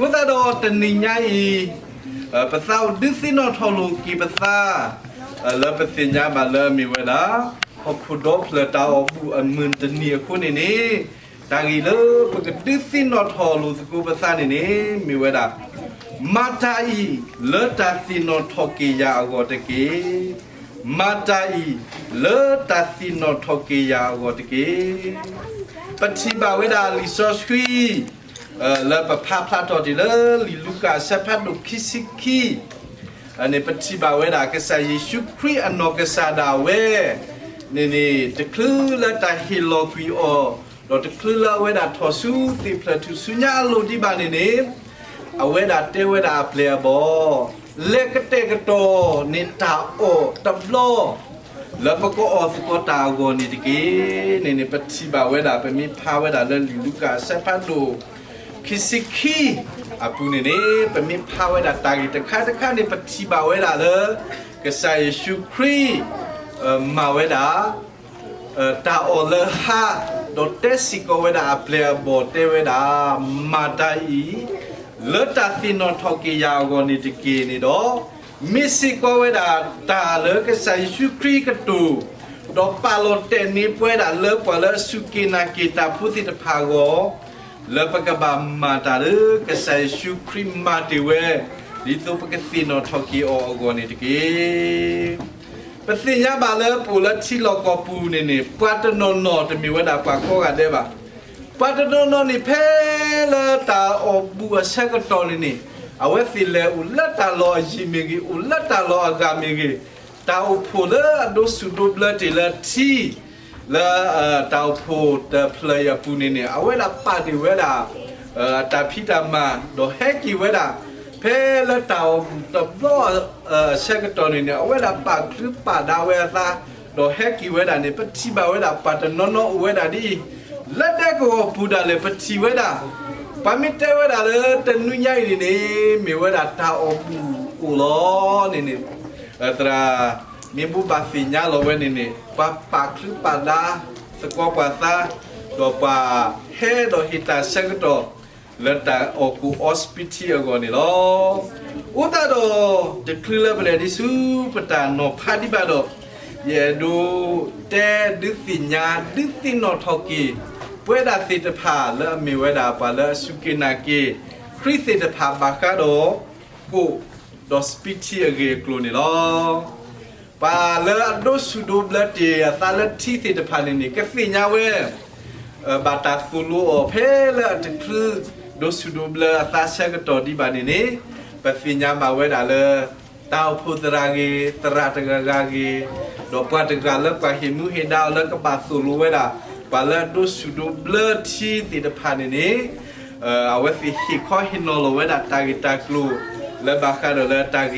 အဃိသတးဒီးတနံၤညါအံၤ, ပသးအိၣ်ဒုးသ့ၣ်နီၣ်ထီၣ်လိာ်က့ၤပသး, လၢပသ့ၣ်ညါဘၣ်လၢအမ့ၢ်ဝဲဒၣ် ဟီၣ်ခိၣ်ဒီဖျၢၣ်တၢ်အီၣ်ဘူၣ်အမုၢ်တနံၤအဃိန့ၣ်န့ၣ်, တၢ်ဂ့ၢ်လၢပကဒုးသ့ၣ်နီၣ်ထီၣ်လိာ်သကိးပသးန့ၣ်န့ၣ် မ့ၢ်ဝဲဒၣ် မၤတၢ်အံၤ လၢတၢ်သ့ၣ်နီၣ်ထီၣ်က့ၤယၤအဂီၢ်တက့ၢ်. မၤတၢ်အံၤ လၢတၢ်သ့ၣ်နီၣ်ထီၣ်က့ၤယၤအဂီၢ်တက့ၢ်. ပထံၣ်ဘၣ်ဝဲဒၣ်လံာ်စီဆှံ လၢပဖးဖျါထီၣ်တ့ၢ်လၢလံာ်လူၤကၣ်အဆၢဖးဒိၣ်ခံဆံခံ န့ၣ် ပထံၣ်ဘၣ်ဝဲဒၣ်ကစၢ်ယ့ၣ်ၡူးခရံာ်အနီၢ်ကစၢ်ဒၣ်ဝဲ န့ၣ်န့ၣ် တချုးလၢတၢ်ဟ့ၣ်လီၤကွံာ်အီၤ, ဒီးတချုးလၢအဝဲဒၣ်ထီၣ်ဆူသ့ၣ်ဖျၢၣ်ထူၣ်စုညါအလိၤဒံးဘၣ်န့ၣ်န့ၣ်, အဝဲဒၣ်တဲဝဲဒၣ်အပျဲၢ်အဘီၣ်, လဲၤကတဲာ်ကတီၤန့ၢ်တၢ်အီၣ်တဘျီ လၢပကအီၣ်သကိးတၢ်အဂီၢ်န့ၣ်တက့ၢ်. န့ၣ်န့ၣ် ပထံၣ်ဘၣ်ဝဲဒၣ် ပမ့ၢ်ဖးဝဲဒၣ်လၢလံာ်လူၤကၣ်အဆၢဖးဒိၣ် ခံဆံခံ အပူၤန့ၣ်န့ၣ် ပမ့ၢ်ဖးဝဲဒၣ်တၢ်ဂ့ၢ်တခါတခါန့ၣ် ပထံၣ်ဘၣ်ဝဲဒၣ်လၢ ကစၢ်ယ့ၣ်ၡူးခရံာ် မၤဝဲဒၣ် တၢ်အီၣ်လၢဟါ, ဒီးတဲစ့ၢ်ကီးဝဲဒၣ်အပျဲၢ်အဘီၣ်တဲဝဲဒၣ်, မၤတၢ်အံၤ လၢတၢ်သ့ၣ်နီၣ်ထီၣ်က့ၤယၤအဂီၢ်န့ၣ်တက့ၢ်န့ၣ်ဒီး, မ့ၢ်စ့ၢ်ကီးဝဲဒၣ်တၢ်လၢကစၢ်ယ့ၣ်ၡူးခရံာ်ကတိၤ, ဒီးပာ်လီၤတဲာ်န့ၢ်ပဝဲဒၣ်လၢပှၤလၢအစူၢ်က့ၤနာ်က့ၤတၢ်ဖိသ့ၣ်တဖၣ်အဂီၢ်, လၢပကဘၣ်မၤတၢ်လၢကစၢ်ယ့ၣ်ၡူးခရံာ်မၤတ့ၢ်ဝဲ, ဒ်သိးပကသ့ၣ်နီၣ်ထီၣ်က့ၤအီၤအဂီၢ်န့ၣ်တက့ၢ်. ပသ့ၣ်ညါဘၣ်လၢပအိၣ်လၢထံလီၢ်ကီၢ်ပူၤန့ၣ်န့ၣ် ပှၤတနီၤနီၤတမ့ၢ်ဝဲဒၣ်ပှၤကိးဂၤဒဲးဘၣ်. ပှၤတနီၤနီၤန့ၣ် ဖဲလၢတၢ်အီၣ်ဘူၣ်အဆၢကတီၢ်န့ၣ်န့ၣ်, အဝဲသ့ၣ်လဲၤအိၣ်လၢတၢ်လီၢ်အယံၤမ့ၢ်ဂ့ၤ, အိၣ်လၢတၢ်လီၢ်အဂၤမ့ၢ်ဂ့ၤ, တၢ်အိၣ်ဖှိၣ်လၢအဒိဆူၣ်ဒိဘျၢတ့ၢ်လၢထံ လၢတၢ်အိၣ်ဖှိၣ်တဖျၢၣ်အံၤအပူၤန့ၣ်န့ၣ် အဝဲဒၣ်ပာ်တ့ၢ်ဝဲဒၣ် တၢ်ဖံးတၢ်မၤ ဒီးဟဲက့ၤဝဲဒၣ်, ဖဲလၢတၢ်အီၣ်ဘူၣ်တဘျီအဆၢကတီၢ်န့ၣ်န့ၣ် အဝဲဒၣ်ပာ်ချုးပာ်ဒါဝဲအသး, ဒီးဟဲက့ၤဝဲဒၣ်န့ၣ် ပထံၣ်ဘၣ်ဝဲဒၣ်ပှၤတနီၤနီၤအိၣ်ဝဲဒၣ်ဒ်အံၤ, လၢဒဲကဝီၤပူၤဒၣ်လဲာ် ပထံၣ်ဝဲဒၣ်, ပှၤမ့ၢ်တဲဝဲဒၣ်လၢတနွံညါအံၤန့ၣ်န့ၣ် မ့ၢ်ဝဲဒၣ်တၢ်အီၣ်ဘူၣ်အိၣ်လီၤန့ၣ်န့ၣ်, သရၣ် မ့ၢ်ဘူဘၣ်သ့ၣ်ညါလီၤဝဲန့ၣ်န့ၣ် ပှၤပာ်ချုးပာ်ဒါသကိးပှၤသး, ဒီးပှၤဟဲဒီးဟ့ၣ်တၢ်ဆၢကတီၢ် လၢတၢ်အီၣ်ကူၣ်အီစပံးထံအဂီၢ်န့ၣ်လီၤ. အဃိသတးဒီး တချုးလၢပလဲၤဒံးဆူပတၢ်နီၤဖးဒံးဘၣ်ဒီး, ယအဲၣ်ဒိးတဲဒုးသ့ၣ်ညါ ဒုးသ့ၣ်နီၣ်ထီၣ်က့ၤ ပဝဲဒၣ်သ့ၣ်တဖၣ်လၢအမ့ၢ်ဝဲဒၣ်ပှၤလၢအစူၢ်က့ၤနာ်က့ၤ ခရံာ်သ့ၣ်တဖၣ်ဘၣ်ဃးဒီး ကိၣ်ဒီးစပံးထံအဂ့ၢ်အကျိၤန့ၣ်လီၤ. ပှၤလၢအဒိဆူၣ်ဒိဘျၢတ့ၢ်အသးလၢထံသ့ၣ်တဖၣ်န့ၣ်န့ၣ် ကသ့ၣ်ညါဝဲ ဘၣ်တၢ်သိၣ်လိအီၤဖဲလၢအတချုးဒိဆူၣ်ဒိဘျၢအသးဆၢကတီၢ်ဒံးဘၣ်န့ၣ်န့ၣ်, ပသ့ၣ်ညါဘၣ်ဝဲဒၣ်လၢ တၢ်အိၣ်ဖှိၣ်သရၣ်ဂ့ၤ, သရၣ်တဂၤဂၤဂ့ၤ, ဒီးပှၤတဂၤလၢပှၤဟ့ၣ်မူဟ့ၣ်ဒါအ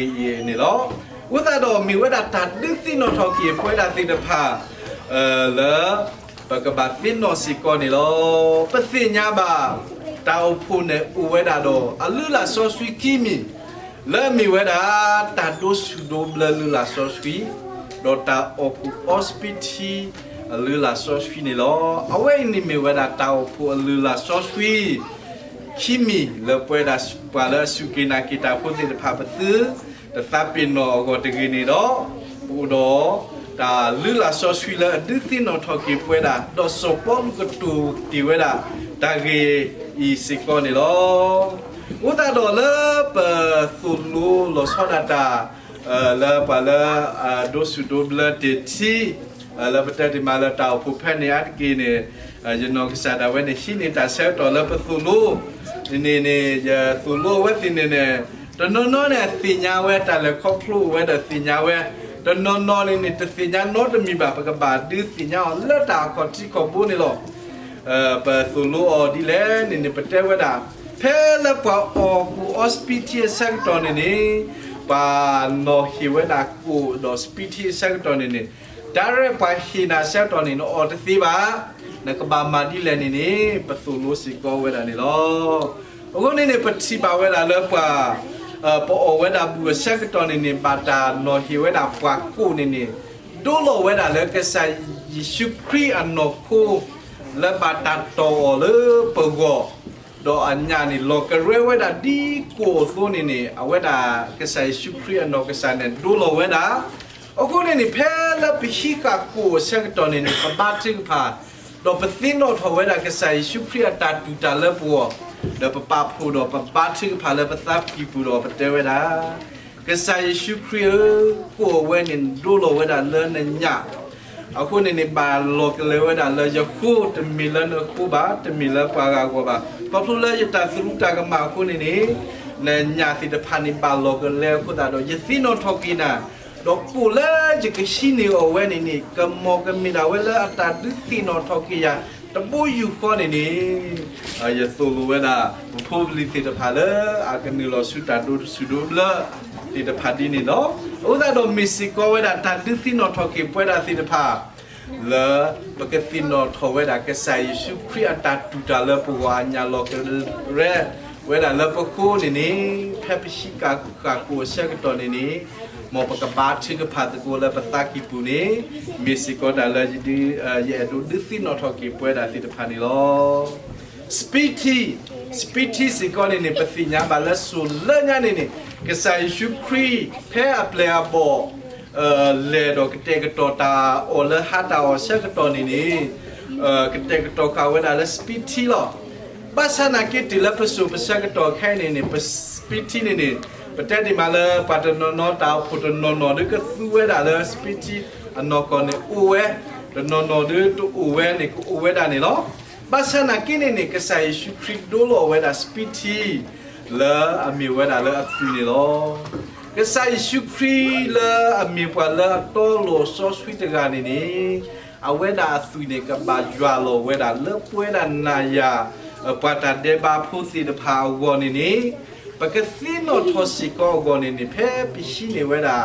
ီၤလၢကဘၣ်သိၣ်လိဝဲဒၣ် ပှၤလၢအဒိဆူၣ်ဒိဘျၢထံသ့ၣ်တဖၣ်န့ၣ်န့ၣ်, အဝဲသ့ၣ်ဟ့ၣ်ခီဟ့ၣ်နီၤလီၤဝဲဒၣ်တၢ်ဂ့ၢ်တၢ်ကျိၤ လၢဘၣ်ဃးဒီးလၢတၢ်ဂ့ၢ်အံၤန့ၣ်လီၤ. အဃိသတးဒီးမ့ၢ်ဝဲဒၣ်တၢ်ဒုးသ့ၣ်နီၣ်ထီၣ်က့ၤပဝဲဒၣ်သ့ၣ်တဖၣ် လၢ ပကဘၣ်သ့ၣ်နီၣ်စ့ၢ်ကီးန့ၣ်လီၤ. ပသ့ၣ်ညါဘၣ် တၢ်အိၣ်ဖှိၣ်န့ၣ်အိၣ်ဝဲဒၣ်ဒီး အလုၢ်အလၢ်စီဆှံခံမံၤ လၢအမ့ၢ်ဝဲဒၣ် တၢ်ဒိဆူၣ်ဒိဘျၢလုၢ်လၢ်စီဆှံ ဒီးတၢ်အီၣ်ကူၣ်အီစပံးထံ အလုၢ်အလၢ်စီဆှံန့ၣ်လီၤ. အဝဲအံၤန့ၣ်မ့ၢ်ဝဲဒၣ်တၢ်အိၣ်ဖှိၣ်အလုၢ်အလၢ်စီဆှံ ခံမံၤလၢပဝဲဒၣ်ပှၤလၢအစူၢ်က့ၤနာ်က့ၤတၢ်ဖိသ့ၣ်တဖၣ် ပသုတသးပ့ၤနီၣ်အဂီၢ်တဂ့ၤန့ၣ်ဒီး, ပအိၣ်ဒီး တၢ်လုၢ်လၢ်စီဆှံလၢအဒုးသ့ၣ်နီၣ်ထီၣ်က့ၤပဝဲဒၣ် ဒီးစီၤပီလူးကတိၤတ့ၢ်ဝဲဒၣ် တၢ်ဂ့ၢ်အံၤစ့ၢ်ကီးန့ၣ်လီၤ. အဃိသတးဒီးလၢပသိၣ်လိလီၤဆီဒၣ်တၢ် လၢပှၤလၢ ဒိဆူၣ်ဒိဘျၢတ့ၢ်ထံ လၢပတဲတ့ၢ်မးလၢတၢ်အိၣ်ဖှိၣ်ဖဲန့ၣ်အါတက့ၢ်န့ၣ်, ယနီၢ်ကစၢ်ဒၣ်ဝဲန့ၣ် ဟံးန့ၢ်တၢ်ဆၢကတီၢ်လၢပသိၣ်လိ န့ၣ်န့ၣ် ယသိၣ်လိအဝဲသ့ၣ်န့ၣ်န့ၣ်, တနီၤနီၤန့ၣ် သ့ၣ်ညါဝဲတၢ်လဲၤခီဖျိအိၣ်ဝဲဒီးသ့ၣ်ညါဝဲ, တနီၤနီၤန့ၣ်န့ၣ် တသ့ၣ်ညါနီတမံၤဘၣ်, ပကဘၣ်ဒုးသ့ၣ်ညါအီၤလၢတၢ်အခီၣ်ထံးခီၣ်ဘိန့ၣ်လီၤ. ပသိၣ်လိအီၤဒ်လဲၣ်န့ၣ်န့ၣ် ပတဲဝဲဒၣ် ဖဲလၢပှၤအီၣ်ကူၣ်အီစပံးထံအဆၢကတီၢ်န့ၣ်န့ၣ်, ပှၤနီၢ်ဟ့ၣ်ဝဲဒၣ်ကိၣ်ဒီးစပံးထံအဆၢကတီၢ်န့ၣ်န့ၣ်, တၢ်ရဲၣ်ပှၤဟ့ၣ်နၤအဆၢကတီၢ်န့ၣ် နအီၣ်တသ့ဘၣ်, နကဘၣ်မၤဒ်လဲၣ်န့ၣ်န့ၣ် ပသိၣ်လိစ့ၢ်ကီးဝဲဒၣ်န့ၣ်လီၤ. အဃိန့ၣ်န့ၣ် ပထံၣ်ဘၣ်ဝဲဒၣ်လၢပှၤ ပအီၣ်ဝဲဒၣ်ဘူၣ်အဆၢကတီၢ်န့ၣ်န့ၣ် ဘၣ်တၢ်နီၢ်ဟ့ၣ်ဝဲဒၣ်ပှၤကိၣ်န့ၣ်န့ၣ်, ဒိလီၤဝဲဒၣ်လၢကစၢ်ယ့ၣ်ၡူးခရံာ်အနီၢ်ခိ လၢဘၣ်တၢ်တီၢ်အီၤလၢပဂီၢ်, ဒီးအညၣ်န့ၣ် လီၤကရဲဝဲဒၣ်ဒ်ကိၣ်အသိးန့ၣ်န့ၣ် အဝဲဒၣ်ကစၢ်ယ့ၣ်ၡူးခရံာ်အနီၢ်ကစၢ်န့ၣ် ဒိလီၤဝဲဒၣ်. အဃိန့ၣ်န့ၣ် ဖဲလၢပဟံးဃာ်ကိၣ်အဆၢကတီၢ်န့ၣ်န့ၣ် ပဘါထုကဖၣ်, ဒီးပသ့ၣ်နီၣ်ထီၣ်ဝဲဒၣ်ကစၢ်ယ့ၣ်ၡူးခရံာ်အတၢ်တူၢ်တၢ်လၢပဂီၢ်, ဒီးပပာ်ဖှိၣ်ဒီးပဘါထုကဖၣ်လၢပသးကံၢ်ပူၤဒီးပတဲဝဲဒၣ် ကစၢ်ယ့ၣ်ၡူးခရံာ်ဧၢ, ကိၣ်အဝဲန့ၣ်ဒိလီၤဝဲဒၣ်လၢနညၣ်, အဃိန့ၣ်န့ၣ် ဘၣ်လီၤကလဲၤဝဲဒၣ်လၢယဃိ, တမ့ၢ်လၢနဃိဘၣ်, တမ့ၢ်လၢပှၤဂၤအဂီၢ်ဘၣ်. ခီဖျိလၢယတၢ်သရူးတၢ်ကမၣ်အဃိန့ၣ်န့ၣ် နညၣ်သ့ၣ်တဖၣ်န့ၣ်ဘၣ်လီၤကလဲအဃိသတးဒီး ယသ့ၣ်နီၣ်ထီၣ်က့ၤနၤ, ဒီးကိၣ်လၢယကဟံးန့ၢ်အီၤဝဲန့ၣ်န့ၣ် ကမီၤကမ့ၢ်ဒၣ်ဝဲလၢအတၢ်ဒုးသ့ၣ်နီၣ်ထီၣ်က့ၤယၤ တဘိယူၢ်ဃီန့ၣ်န့ၣ် ယသိၣ်လိဝဲဒၣ် ပဖိပလံၤသ့ၣ်တဖၣ်လၢ အကနုာ်လီၤဆူတၢ်ဒိတဆူၣ်ဒိဘျၢသ့ၣ်တဖၣ်ဒ်န့ၣ်လီၤ. အဃိသတးဒီးမ့ၢ်စ့ၢ်ကီးဝဲဒၣ်တၢ်ဒုးသ့ၣ်နီၣ်ထီၣ်က့ၤပဝဲဒၣ်သ့ၣ်တဖၣ် လၢပကသ့ၣ်နီၣ်ထီၣ်ဝဲဒၣ်ကစၢ်ယ့ၣ်ၡူးခရံာ်အတၢ်တူၢ်တၢ်လၢပဂီၢ်အညၣ်လီၤကရဲဝဲဒၣ်လၢပဃိန့ၣ်န့ၣ် ဖဲပဟံးဃာ်ကိၣ်အဆၢကတီၢ်န့ၣ်န့ၣ် မ်ပကဘါထုကဖၣ်သကိးလၢပသးကံၢ်ပူၤန့ၣ် မ့ၢ်စ့ၢ်ကီးတၢ်လၢယအဲၣ်ဒိးဒုးသ့ၣ်နီၣ်ထီၣ်က့ၤပဝဲဒၣ်သ့ၣ်တဖၣ်န့ၣ်လီၤ. စပံးထံ, စပံးထံစ့ၢ်ကီးန့ၣ်န့ၣ် ပသ့ၣ်ညါဘၣ်လၢစိၤလၢညါန့ၣ်န့ၣ် ကစၢ်ယ့ၣ်ၡူးခရံာ် ဖဲအပျဲၢ်အဘီၣ် လဲၤဒီးကတဲာ်ကတီၤတၢ်အီၣ်လၢဟါတၢ်အီၣ်ဆၢကတီၢ်န့ၣ်န့ၣ် ကတဲာ်ကတီၤဃာ်ဝဲဒၣ်လၢစပံးထံလီၤ. ဘၣ်ဆၣ်နာ်က့တုၤလၢပစိၤပဆၢကတီၢ်ခဲအံၤန့ၣ်န့ၣ် ပစပံးထံန့ၣ်န့ၣ် ပတဲဒ်မးလၢပှၤတနီၤနီၤတၢ်အိၣ်ဖှိၣ်တနီၤနီၤဒီးကသူဝဲဒၣ်လၢစပံးထံအနီၢ်ကီၢ်န့ၣ်အိၣ်ဝဲ, တနီၤနီၤဒီးတအိၣ်ဝဲန့ၣ်ကအိၣ်ဝဲဒၣ်န့ၣ်လီၤ. ဘၣ်ဆၣ်နာ်က့န့ၣ်န့ၣ် ကစၢ်ယ့ၣ်ၡူးခရံာ်ဒိလီၤဝဲဒၣ်စပံးထံ လၢအမ့ၢ်ဝဲဒၣ်လၢအသွံၣ်န့ၣ်လီၤ. ကစၢ်ယ့ၣ်ၡူးခရံာ်လၢအမ့ၢ်ပှၤလၢအတီအလိၤစီဆှံတဂၤန့ၣ်န့ၣ် အဝဲဒၣ်အသွံၣ်န့ၣ် ကဘၣ်ယွၤလီၤဝဲဒၣ်လၢပဝဲဒၣ်နၤယၤ ပှၤတၢ်ဒဲးဘးဖိသ့ၣ်တဖၣ်အဂီၢ်န့ၣ်န့ၣ် ပကသ့ၣ်နီၣ်ထီၣ်စ့ၢ်ကီးအဂီၢ်န့ၣ်န့ၣ် ဖဲပဟံးန့ၢ်ဝဲဒၣ်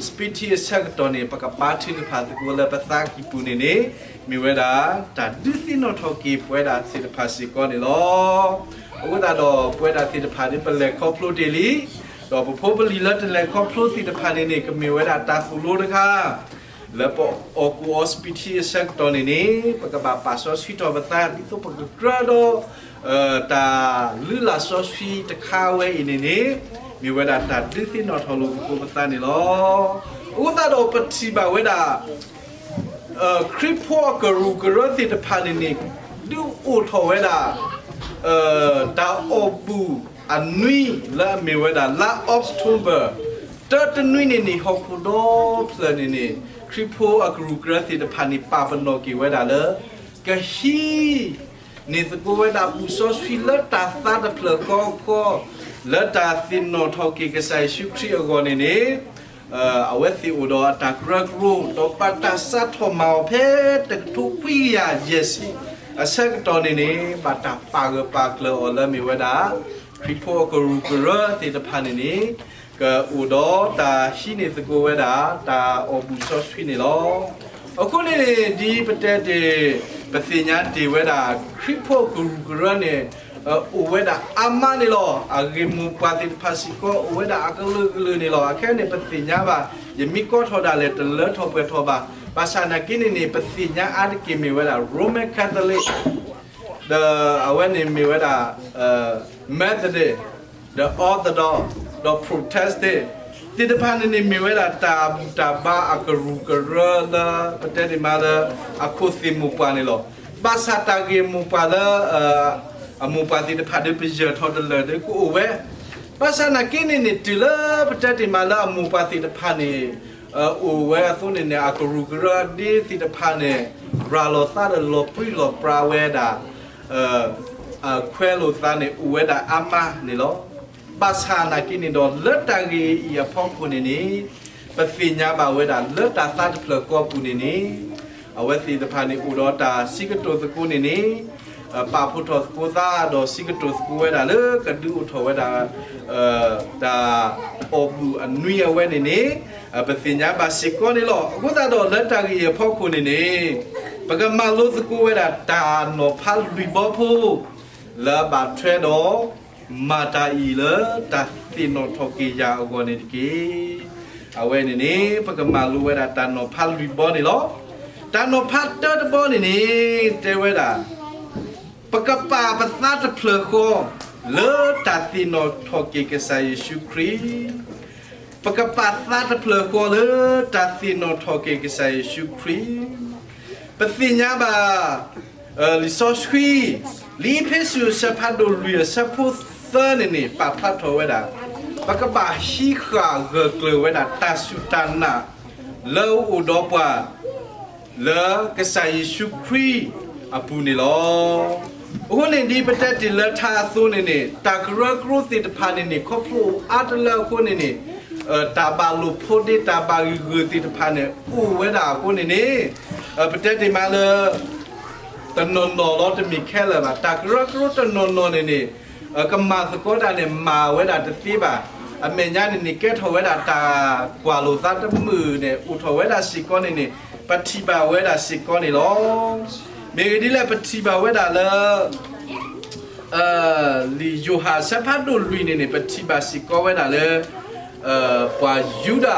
စပံးထံအဆၢကတီၢ်န့ၣ် ပကဘါထုကဖၣ်သကိးလၢပသးကံၢ်ပူၤန့ၣ်န့ၣ် မ့ၢ်ဝဲဒၣ် တၢ်ဒုးသ့ၣ်နီၣ်ထီၣ်က့ၤပဝဲဒၣ်သ့ၣ်တဖၣ်စ့ၢ်ကီးန့ၣ်လီၤ. အဃိသတးဒီးပဝဲဒၣ်သ့ၣ်တဖၣ်ဒ်ပလဲၤခီဖျိတ့ၢ်လံ, ဒီးပဖိပလံၤလၢတလဲၤခီဖျိသ့ၣ်တဖၣ်န့ၣ်န့ၣ် ကမ့ၢ်ဝဲဒၣ်တၢ်သိၣ်လိတခါ လၢပအီၣ်ကူၣ်အီစပံးထံအဆၢကတီၢ်န့ၣ်န့ၣ် ပကဘၣ်ပာ်စီဆှံထီၣ်ပသး ဒ်သိးပကကြၢးဒီး တၢ်လုၢ်လၢ်စီဆှံတခါဝဲအံၤန့ၣ်န့ၣ် မ့ၢ်ဝဲဒၣ်တၢ်ဒုးသ့ၣ်နီၣ်ထီၣ်လိာ်သကိးပသးန့ၣ်လီၤ. အဃိသတးဒီးပထံၣ်ဘၣ်ဝဲဒၣ် ခရံာ်ဖိအကရူၢ်ကရၢသ့ၣ်တဖၣ်န့ၣ်န့ၣ် ဒုးအိၣ်ထီၣ်ဝဲဒၣ် တၢ်အီၣ်ဘူၣ်အနွံလၢအမ့ၢ်ဝဲဒၣ်လါ October တၢတနွံန့ၣ်န့ၣ် ဟီၣ်ခိၣ်ဒီဖျၢၣ်န့ၣ်န့ၣ် ခရံာ်ဖိအကရူၢ်ကရၢသ့ၣ်တဖၣ်န့ၣ် ပာ်ပနီၣ်က့ၤဝဲဒၣ်လၢ ကဟံး န့ၢ်သကိးဝဲဒၣ်ဘူၣ်စီဆှံလၢတၢ်သါတဖျၢၣ်ဃီဃီ လၢတၢ်သ့ၣ်နီၣ်ထီၣ်က့ၤကစၢ်ယ့ၣ်ၡူးခရံာ်အဂီၢ်န့ၣ်န့ၣ် အဝဲသ့ၣ်အိၣ်ဒီးအတၢ်ကရၢကရိ ဒီးဘၣ်တၢ်စးထီၣ်မၤအီၤဖဲတကထိခွံကယၤယဲၢ်ဆံ အဆၢကတီၢ်န့ၣ်န့ၣ် ဘၣ်တၢ်ပာ်ဂၢၢ်ပာ်ကျၢၤအီၤလၢမ့ၢ်ဝဲဒၣ် ခရံာ်ဖိအကရူၢ်ကရၢသ့ၣ်တဖၣ်န့ၣ်န့ၣ် ကအိၣ်ဒီးတၢ်ဟံးန့ၢ်သကိးဝဲဒၣ် တၢ်အီၣ်ဘူၣ်စီဆှံန့ၣ်လီၤ. အဃိန့ၣ်န့ၣ် ဒ်ပတဲတ့ၢ် ပသ့ၣ်ညါတ့ၢ်ဝဲဒၣ် ခရံာ်ဖိကရူၢ်ကရၢန့ၣ် အိၣ်ဝဲဒၣ်အါမးန့ၣ်လီၤ. အဂ့ၢ်မိၢ်ပှၢ်သ့ၣ်တဖၣ်စ့ၢ်ကီး အိၣ်ဝဲဒၣ်အကလုာ်ကလုာ်န့ၣ်လီၤ. အခဲအံၤန့ၣ် ပသ့ၣ်ညါဘၣ် ယမ့ၢ်ကိးထီၣ်ဒၣ်လဲာ် တလၢထီၣ်ပှဲၤထီၣ်ဘၣ်. ဘၣ်ဆၣ်နာ်က့န့ၣ်န့ၣ် ပသ့ၣ်ညါအါတက့ၢ်မ့ၢ်ဝဲဒၣ် Roman Catholic ဒီးအဝဲန့ၣ်မ့ၢ်ဝဲဒၣ် Methodist ဒီး Orthodox ဒီး Protestant သ့ၣ်တဖၣ်န့ၣ်န့ၣ် မ့ၢ်ဝဲဒၣ်တၢ်ဘူၣ်တၢ်ဘါအကရူၢ်ကရၢလၢ ပတဲဒ်မးလၢ အခိၣ်သ့ၣ်မိၢ်ပှၢ်န့ၣ်လီၤ. ဘၣ်ဆၣ်တၢ်ဂ့ၢ်မိၢ်ပှၢ်လၢ အမိၢ်ပှၢ်သ့ၣ်တဖၣ်ဒီး ပယၢၢ်ထီၣ်တလၢာ်ဒီးကအိၣ်ဝဲ. ဘၣ်ဆၣ်နာ်က့န့ၣ်န့ၣ် တုၤလၢပတဲတ့ၢ်မးလၢအမိၢ်ပှၢ်သ့ၣ်တဖၣ်န့ၣ် အိၣ်ဝဲအသိးန့ၣ်န့ၣ် အကရူၢ်ကရၢဒ်သ့ၣ်တဖၣ်န့ၣ် ရၤလီၤသးဒီးလီၤပြံလီၤပြါဝဲဒၣ် ခွဲးလိာ်သးန့ၣ် အိၣ်ဝဲဒၣ်အါမးန့ၣ်လီၤ. ဘၣ်ဆၣ်နာ်က့န့ၣ်ဒီး လၢတၢ်ဂ့ၢ်အံၤအဖီခိၣ်န့ၣ်န့ၣ် ပသ့ၣ်ညါဘၣ်ဝဲဒၣ်လၢတၢ်သါတဖျၢၣ်ဃီပူၤန့ၣ်န့ၣ် အဝဲသ့ၣ်တဖၣ်န့ၣ် အိၣ်ဒီးတၢ်စံးကတိၤသကိးန့ၣ်န့ၣ် ပာ်ဖှိၣ်ထီၣ်သကိးသးဒီးစံးကတိၤသကိးဝဲဒၣ်လၢကဒုးအိၣ်ထီၣ်ဝဲဒၣ် တၢ်အီၣ်ဘူၣ်အနွံအဝဲန့ၣ်န့ၣ် ပသ့ၣ်ညါဘၣ်စ့ၢ်ကီးန့ၣ်လီၤ. အဃိသတးဒီးလၢတၢ်ဂ့ၢ်အံၤအဖီခိၣ်န့ၣ်န့ၣ် ပကမၤလိသကိးဝဲဒၣ်တၢ်နီၤဖးလွံၢ်ဘီဖိ လၢအဘၣ်ထွဲဒီး မၤတၢ်အံၤလၢတၢ်သ့ၣ်နီၣ်ထီၣ်က့ၤယၤအဂီၢ်န့ၣ်တက့ၢ်. အဝဲန့ၣ်န့ၣ် ပကမၤလိဝဲဒၣ်တၢ်နီၤဖးလွံၢ်ဘီန့ၣ်လီၤ. တၢ်နီၤဖးတၢတဘီန့ၣ်န့ၣ် တဲဝဲဒၣ် ပကပာ်ပသးတဖျၢၣ်ဃီ လၢတၢ်သ့ၣ်နီၣ်ထီၣ်က့ၤကစၢ်ယ့ၣ်ၡူးခရံာ်, ပကပာ်သးတဖျၢၣ်ဃီလၢတၢ်သ့ၣ်နီၣ်ထီၣ်က့ၤကစၢ်ယ့ၣ်ၡူးခရံာ်. ပသ့ၣ်ညါဘၣ် လံာ်စီဆှံ လံာ်အ့းဖ့းစူးအဆၢဖးဒိၣ်လွံၢ်အဆၢဖိသၢန့ၣ်န့ၣ် ပာ်ဖျါထီၣ်ဝဲဒၣ် ပကဘၣ်ဟံးဃာ်ဂၢၢ်ကျၢၤဝဲဒၣ်တၢ်စူၢ်တၢ်နာ် လၢအအိၣ်ဒီးပှၤ လၢကစၢ်ယ့ၣ်ၡူးခရံာ်အပူၤန့ၣ်လီၤ. အဃိန့ၣ်ဒ်ပတဲတ့ၢ်လၢထါအသိးန့ၣ်န့ၣ် တၢ်ကရၢကရိသ့ၣ်တဖၣ်န့ၣ်န့ၣ် ခီဖျိအါတလၢအဃိန့ၣ်န့ၣ် တၢ်ဘၣ်လိာ်ဖိးဒ့ တၢ်ဘၣ်ဂံၢ်ဂုာ်သ့ၣ်တဖၣ်န့ၣ် အိၣ်ဝဲဒၣ်အဃိန့ၣ်န့ၣ် ပတဲတ့ၢ်မးလၢ တနီၤနီၤလီၤ တမ့ၢ်ခဲလၢာ်ဘၣ်. တၢ်ကရၢကရိတနီၤနီၤန့ၣ်န့ၣ် ကမၤသကိးတၢ်န့ၣ် မၤဝဲဒၣ်တသ့ဘၣ်. အမဲာ်ညါန့ၣ်န့ၣ် ကဲထီၣ်ဝဲဒၣ်တၢ်ကွၢ်လိာ်သးတမုာ်န့ၣ် အိၣ်ထီၣ်ဝဲဒၣ်စ့ၢ်ကီးန့ၣ်န့ၣ် ပထံၣ်ဘၣ်ဝဲဒၣ်စ့ၢ်ကီးန့ၣ်လီၤ. မ့ၢ်ဂ့ၢ်ဒ်လဲၣ် ပထံၣ်ဘၣ်ဝဲဒၣ်လၢ လံာ်ယိၤဟၣ်အဆၢဖးဒိၣ်လွံၢ်န့ၣ်န့ၣ် ပထံၣ်ဘၣ်စ့ၢ်ကီးဝဲဒၣ်လၢ ပှၤယူဒၤ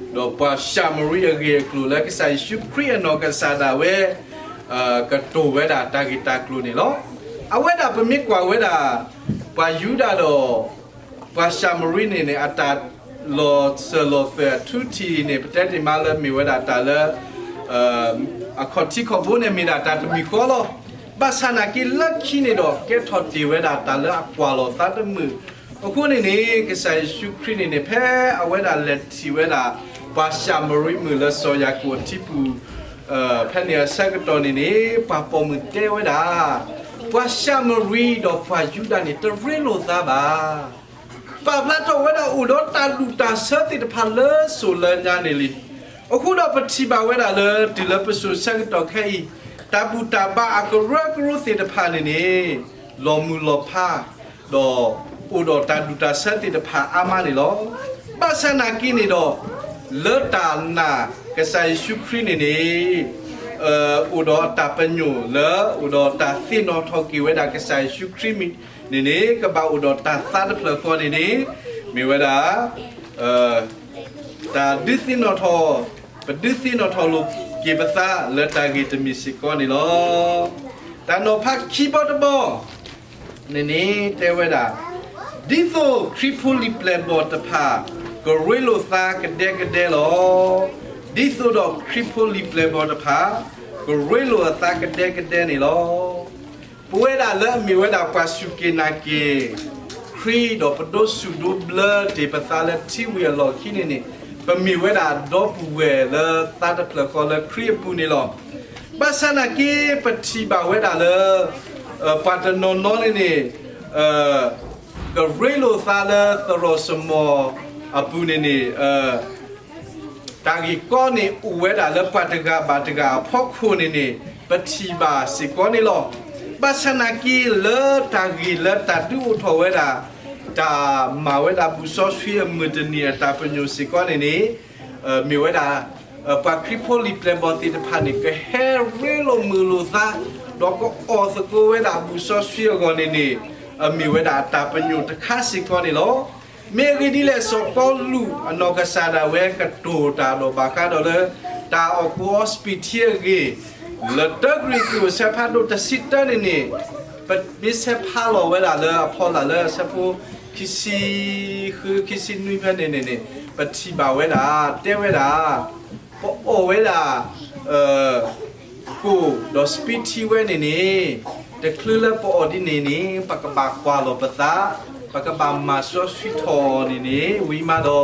ဒီးပှၤၡၤမရံအဂ့ၢ်အကျိၤလၢကစၢ်ယ့ၣ်ၡူးခရံာ်အနီၢ်ကစၢ်ဒၣ်ဝဲ ကတိၤဝဲဒၣ်တၢ်ဂ့ၢ်တၢ်ကျိၤန့ၣ်လီၤ. အဝဲဒၣ်ပမ့ၢ်ကွၢ်ဝဲဒၣ် ပှၤယူဒၤဒီး ပှၤၡၤမရံန့ၣ်န့ၣ် အတၢ်လီၤစၢၤလီၤသွဲၣ်အထူအထံးန့ၣ် ပတဲတ့ၢ်မးလၢမ့ၢ်ဝဲဒၣ်တၢ်လၢ အခီၣ်ထံးခီၣ်ဘိန့ၣ်မ့ၢ်ဒၣ်တၢ်တမံၤဃီလီၤ. ဘၣ်ဆၣ်နာ်က့လၢခံန့ၣ်ဒီး ကဲထီၣ်တ့ၢ်ဝဲဒၣ်တၢ်လၢအကွၢ်လီၤသးတမုာ်. အဃိန့ၣ်န့ၣ် ကစၢ်ယ့ၣ်ၡူးခရံာ်န့ၣ်န့ၣ် ဖဲအဝဲဒၣ်လဲၤထံၣ်ဝဲဒၣ် ပှၤၡၤမရံမုၣ်လၢစီၤယၤကိာ်အထံပူၤ ဖဲန့ၣ်အဆၢကတီၢ်န့ၣ်န့ၣ် ပှၤပိာ်မုၣ်တဲဝဲဒၣ် ပှၤၡၤမရံဒီးပှၤယူဒၤန့ၣ် တရ့လိာ်သးဘၣ်. ပာ်ဖျါထီၣ်ဝဲဒၣ်အိၣ်ဒီးတၢ်ဒူၣ်တၢ်ဆၢသ့ၣ်တဖၣ်လၢစိၤလၢညါန့ၣ်လံ. အဃိဒီးပထံၣ်ဘၣ်ဝဲဒၣ်လၢ တုၤလၢပစိၤဆၢကတီၢ်ခဲအံၤ တၢ်ဘူၣ်တၢ်ဘါအကရၢကရိသ့ၣ်တဖၣ်န့ၣ်န့ၣ် လီၤမုၢ်လီၤဖး ဒီးအိၣ်ဒီးတၢ်ဒူၣ်တၢ်ဆၢသ့ၣ်တဖၣ်အါမးန့ၣ်လီၤ. ဘၣ်ဆၣ်နာ်က့န့ၣ်ဒီး လၢတၢ်နာ်ကစၢ်ယ့ၣ်ၡူးခရံာ်န့ၣ်န့ၣ် အိၣ်ဒီးတၢ်ပညိၣ်လၢ အိၣ်ဒီးတၢ်သ့ၣ်နီၣ်ထီၣ်က့ၤဝဲဒၣ်ကစၢ်ယ့ၣ်ၡူးခရံာ်န့ၣ်န့ၣ် ကဘၣ်အိၣ်ဒီးတၢ်သးတဖျၢၣ်ဃီန့ၣ်န့ၣ် မ့ၢ်ဝဲဒၣ် တၢ်ဒုးသ့ၣ်နီၣ်ထီၣ်, ပဒုးသ့ၣ်နီၣ်ထီၣ်လိာ်က့ၤပသးလၢတၢ်ဂ့ၢ်တမံၤစ့ၢ်ကီးန့ၣ်လီၤ. တၢ်နီၤဖးခံဘီတဘီန့ၣ်န့ၣ် တဲဝဲဒၣ်, ဒ်သိးခရံာ်ဖိလံာ်ပျဲၢ်ဘီၣ်တဖၣ် ကရ့လိာ်သးကဒဲကဒဲလီၤ. ဒ်သိးဒီးခရံာ်ဖိလံာ်ပျဲၢ်ဘီၣ်တဖၣ် ကရ့လိာ်အသးကဒဲကဒဲန့ၣ်လီၤ. ပဝဲဒၣ်လၢအမ့ၢ်ဝဲဒၣ်ပှၤစူၢ်က့ၤနာ်က့ၤ ခရံာ်ဒီး ပဒိးစူၢ်ဒိးဘျၢတ့ၢ်ပသးလၢထံဝံၤအလီၢ်ခံန့ၣ်န့ၣ် ပမ့ၢ်ဝဲဒၣ်ဒီပုၢ်ဝဲၢ်လၢသးတဖျၢၣ်ဃီလၢခရံာ်အပူၤန့ၣ်လီၤ. ဘၣ်ဆၣ်နာ်က့ ပထံၣ်ဘၣ်ဝဲဒၣ်လၢ ပှၤတနီၤနီၤန့ၣ်န့ၣ် ကရ့လိာ်သးလၢသရိာ်စမိၤအပူၤန့ၣ်န့ၣ် တၢ်ဂ့ၢ်ကီန့ၣ် အိၣ်ဝဲဒၣ်လၢပှၤတဂၤဘၣ်တဂၤအဖီခိၣ်န့ၣ်န့ၣ် ပထံၣ်ဘၣ်စ့ၢ်ကီးန့ၣ်လီၤ. ဘၣ်ဆၣ်နာ်က့ လၢတၢ်ဂ့ၢ်လၢတၢ်ဒုးအိၣ်ထီၣ်ဝဲဒၣ် တၢ်မၤဝဲဒၣ်ဘူၣ်စီဆှံအမုၢ်တနံၤအတၢ်ပညိၣ်စ့ၢ်ကီးန့ၣ်န့ၣ် မ့ၢ်ဝဲဒၣ် ပှၤခရံာ်ဖိလံာ်ပျဲၢ်ဘီၣ်သ့ၣ်တဖၣ်န့ၣ် ကဟဲရ့လိာ်မုာ်လိာ်သး ဒီးကအီၣ်သကိးဝဲဒၣ်ဘူၣ်စီဆှံအဂီၢ်န့ၣ်န့ၣ် မ့ၢ်ဝဲဒၣ်တၢ်ပညိၣ်တခါစ့ၢ်ကီးန့ၣ်လီၤ. မ့ၢ်အဂ့ၢ်ဒ်လဲၣ် စီၤပီလူးအနီၢ်ကစၢ်ဒၣ်ဝဲကတိၤတၢ်ဒီးဘၣ်ဃးဒီးလၢ တၢ်အီၣ်ကူအီစပံးထံအဂ့ၢ် လၢတၢကရံၣ်သူးအဆၢဖးဒိၣ်တဆံတၢန့ၣ်န့ၣ် ပမ့ၢ်ဆဲးဖးလီၤဝဲဒၣ်လၢအဖီလာ်လၢအဆၢဖိ ခံဆံဃု ခံဆံနွံဖဲန့ၣ်န့ၣ်န့ၣ် ပထံၣ်ဘၣ်ဝဲဒၣ် တဲဝဲဒၣ် ပအီၣ်ဝဲဒၣ် ကိၣ်ဒီးစပံးထံဝဲန့ၣ်န့ၣ် တချုးလၢပအီၣ်ဒ်န့ၣ်န့ၣ် ပကဘၣ်ကွၢ်လီၤပသး, ပကဘၣ်မၤစီဆှံထီၣ်န့ၣ်န့ၣ် ဝံၤမးဒီး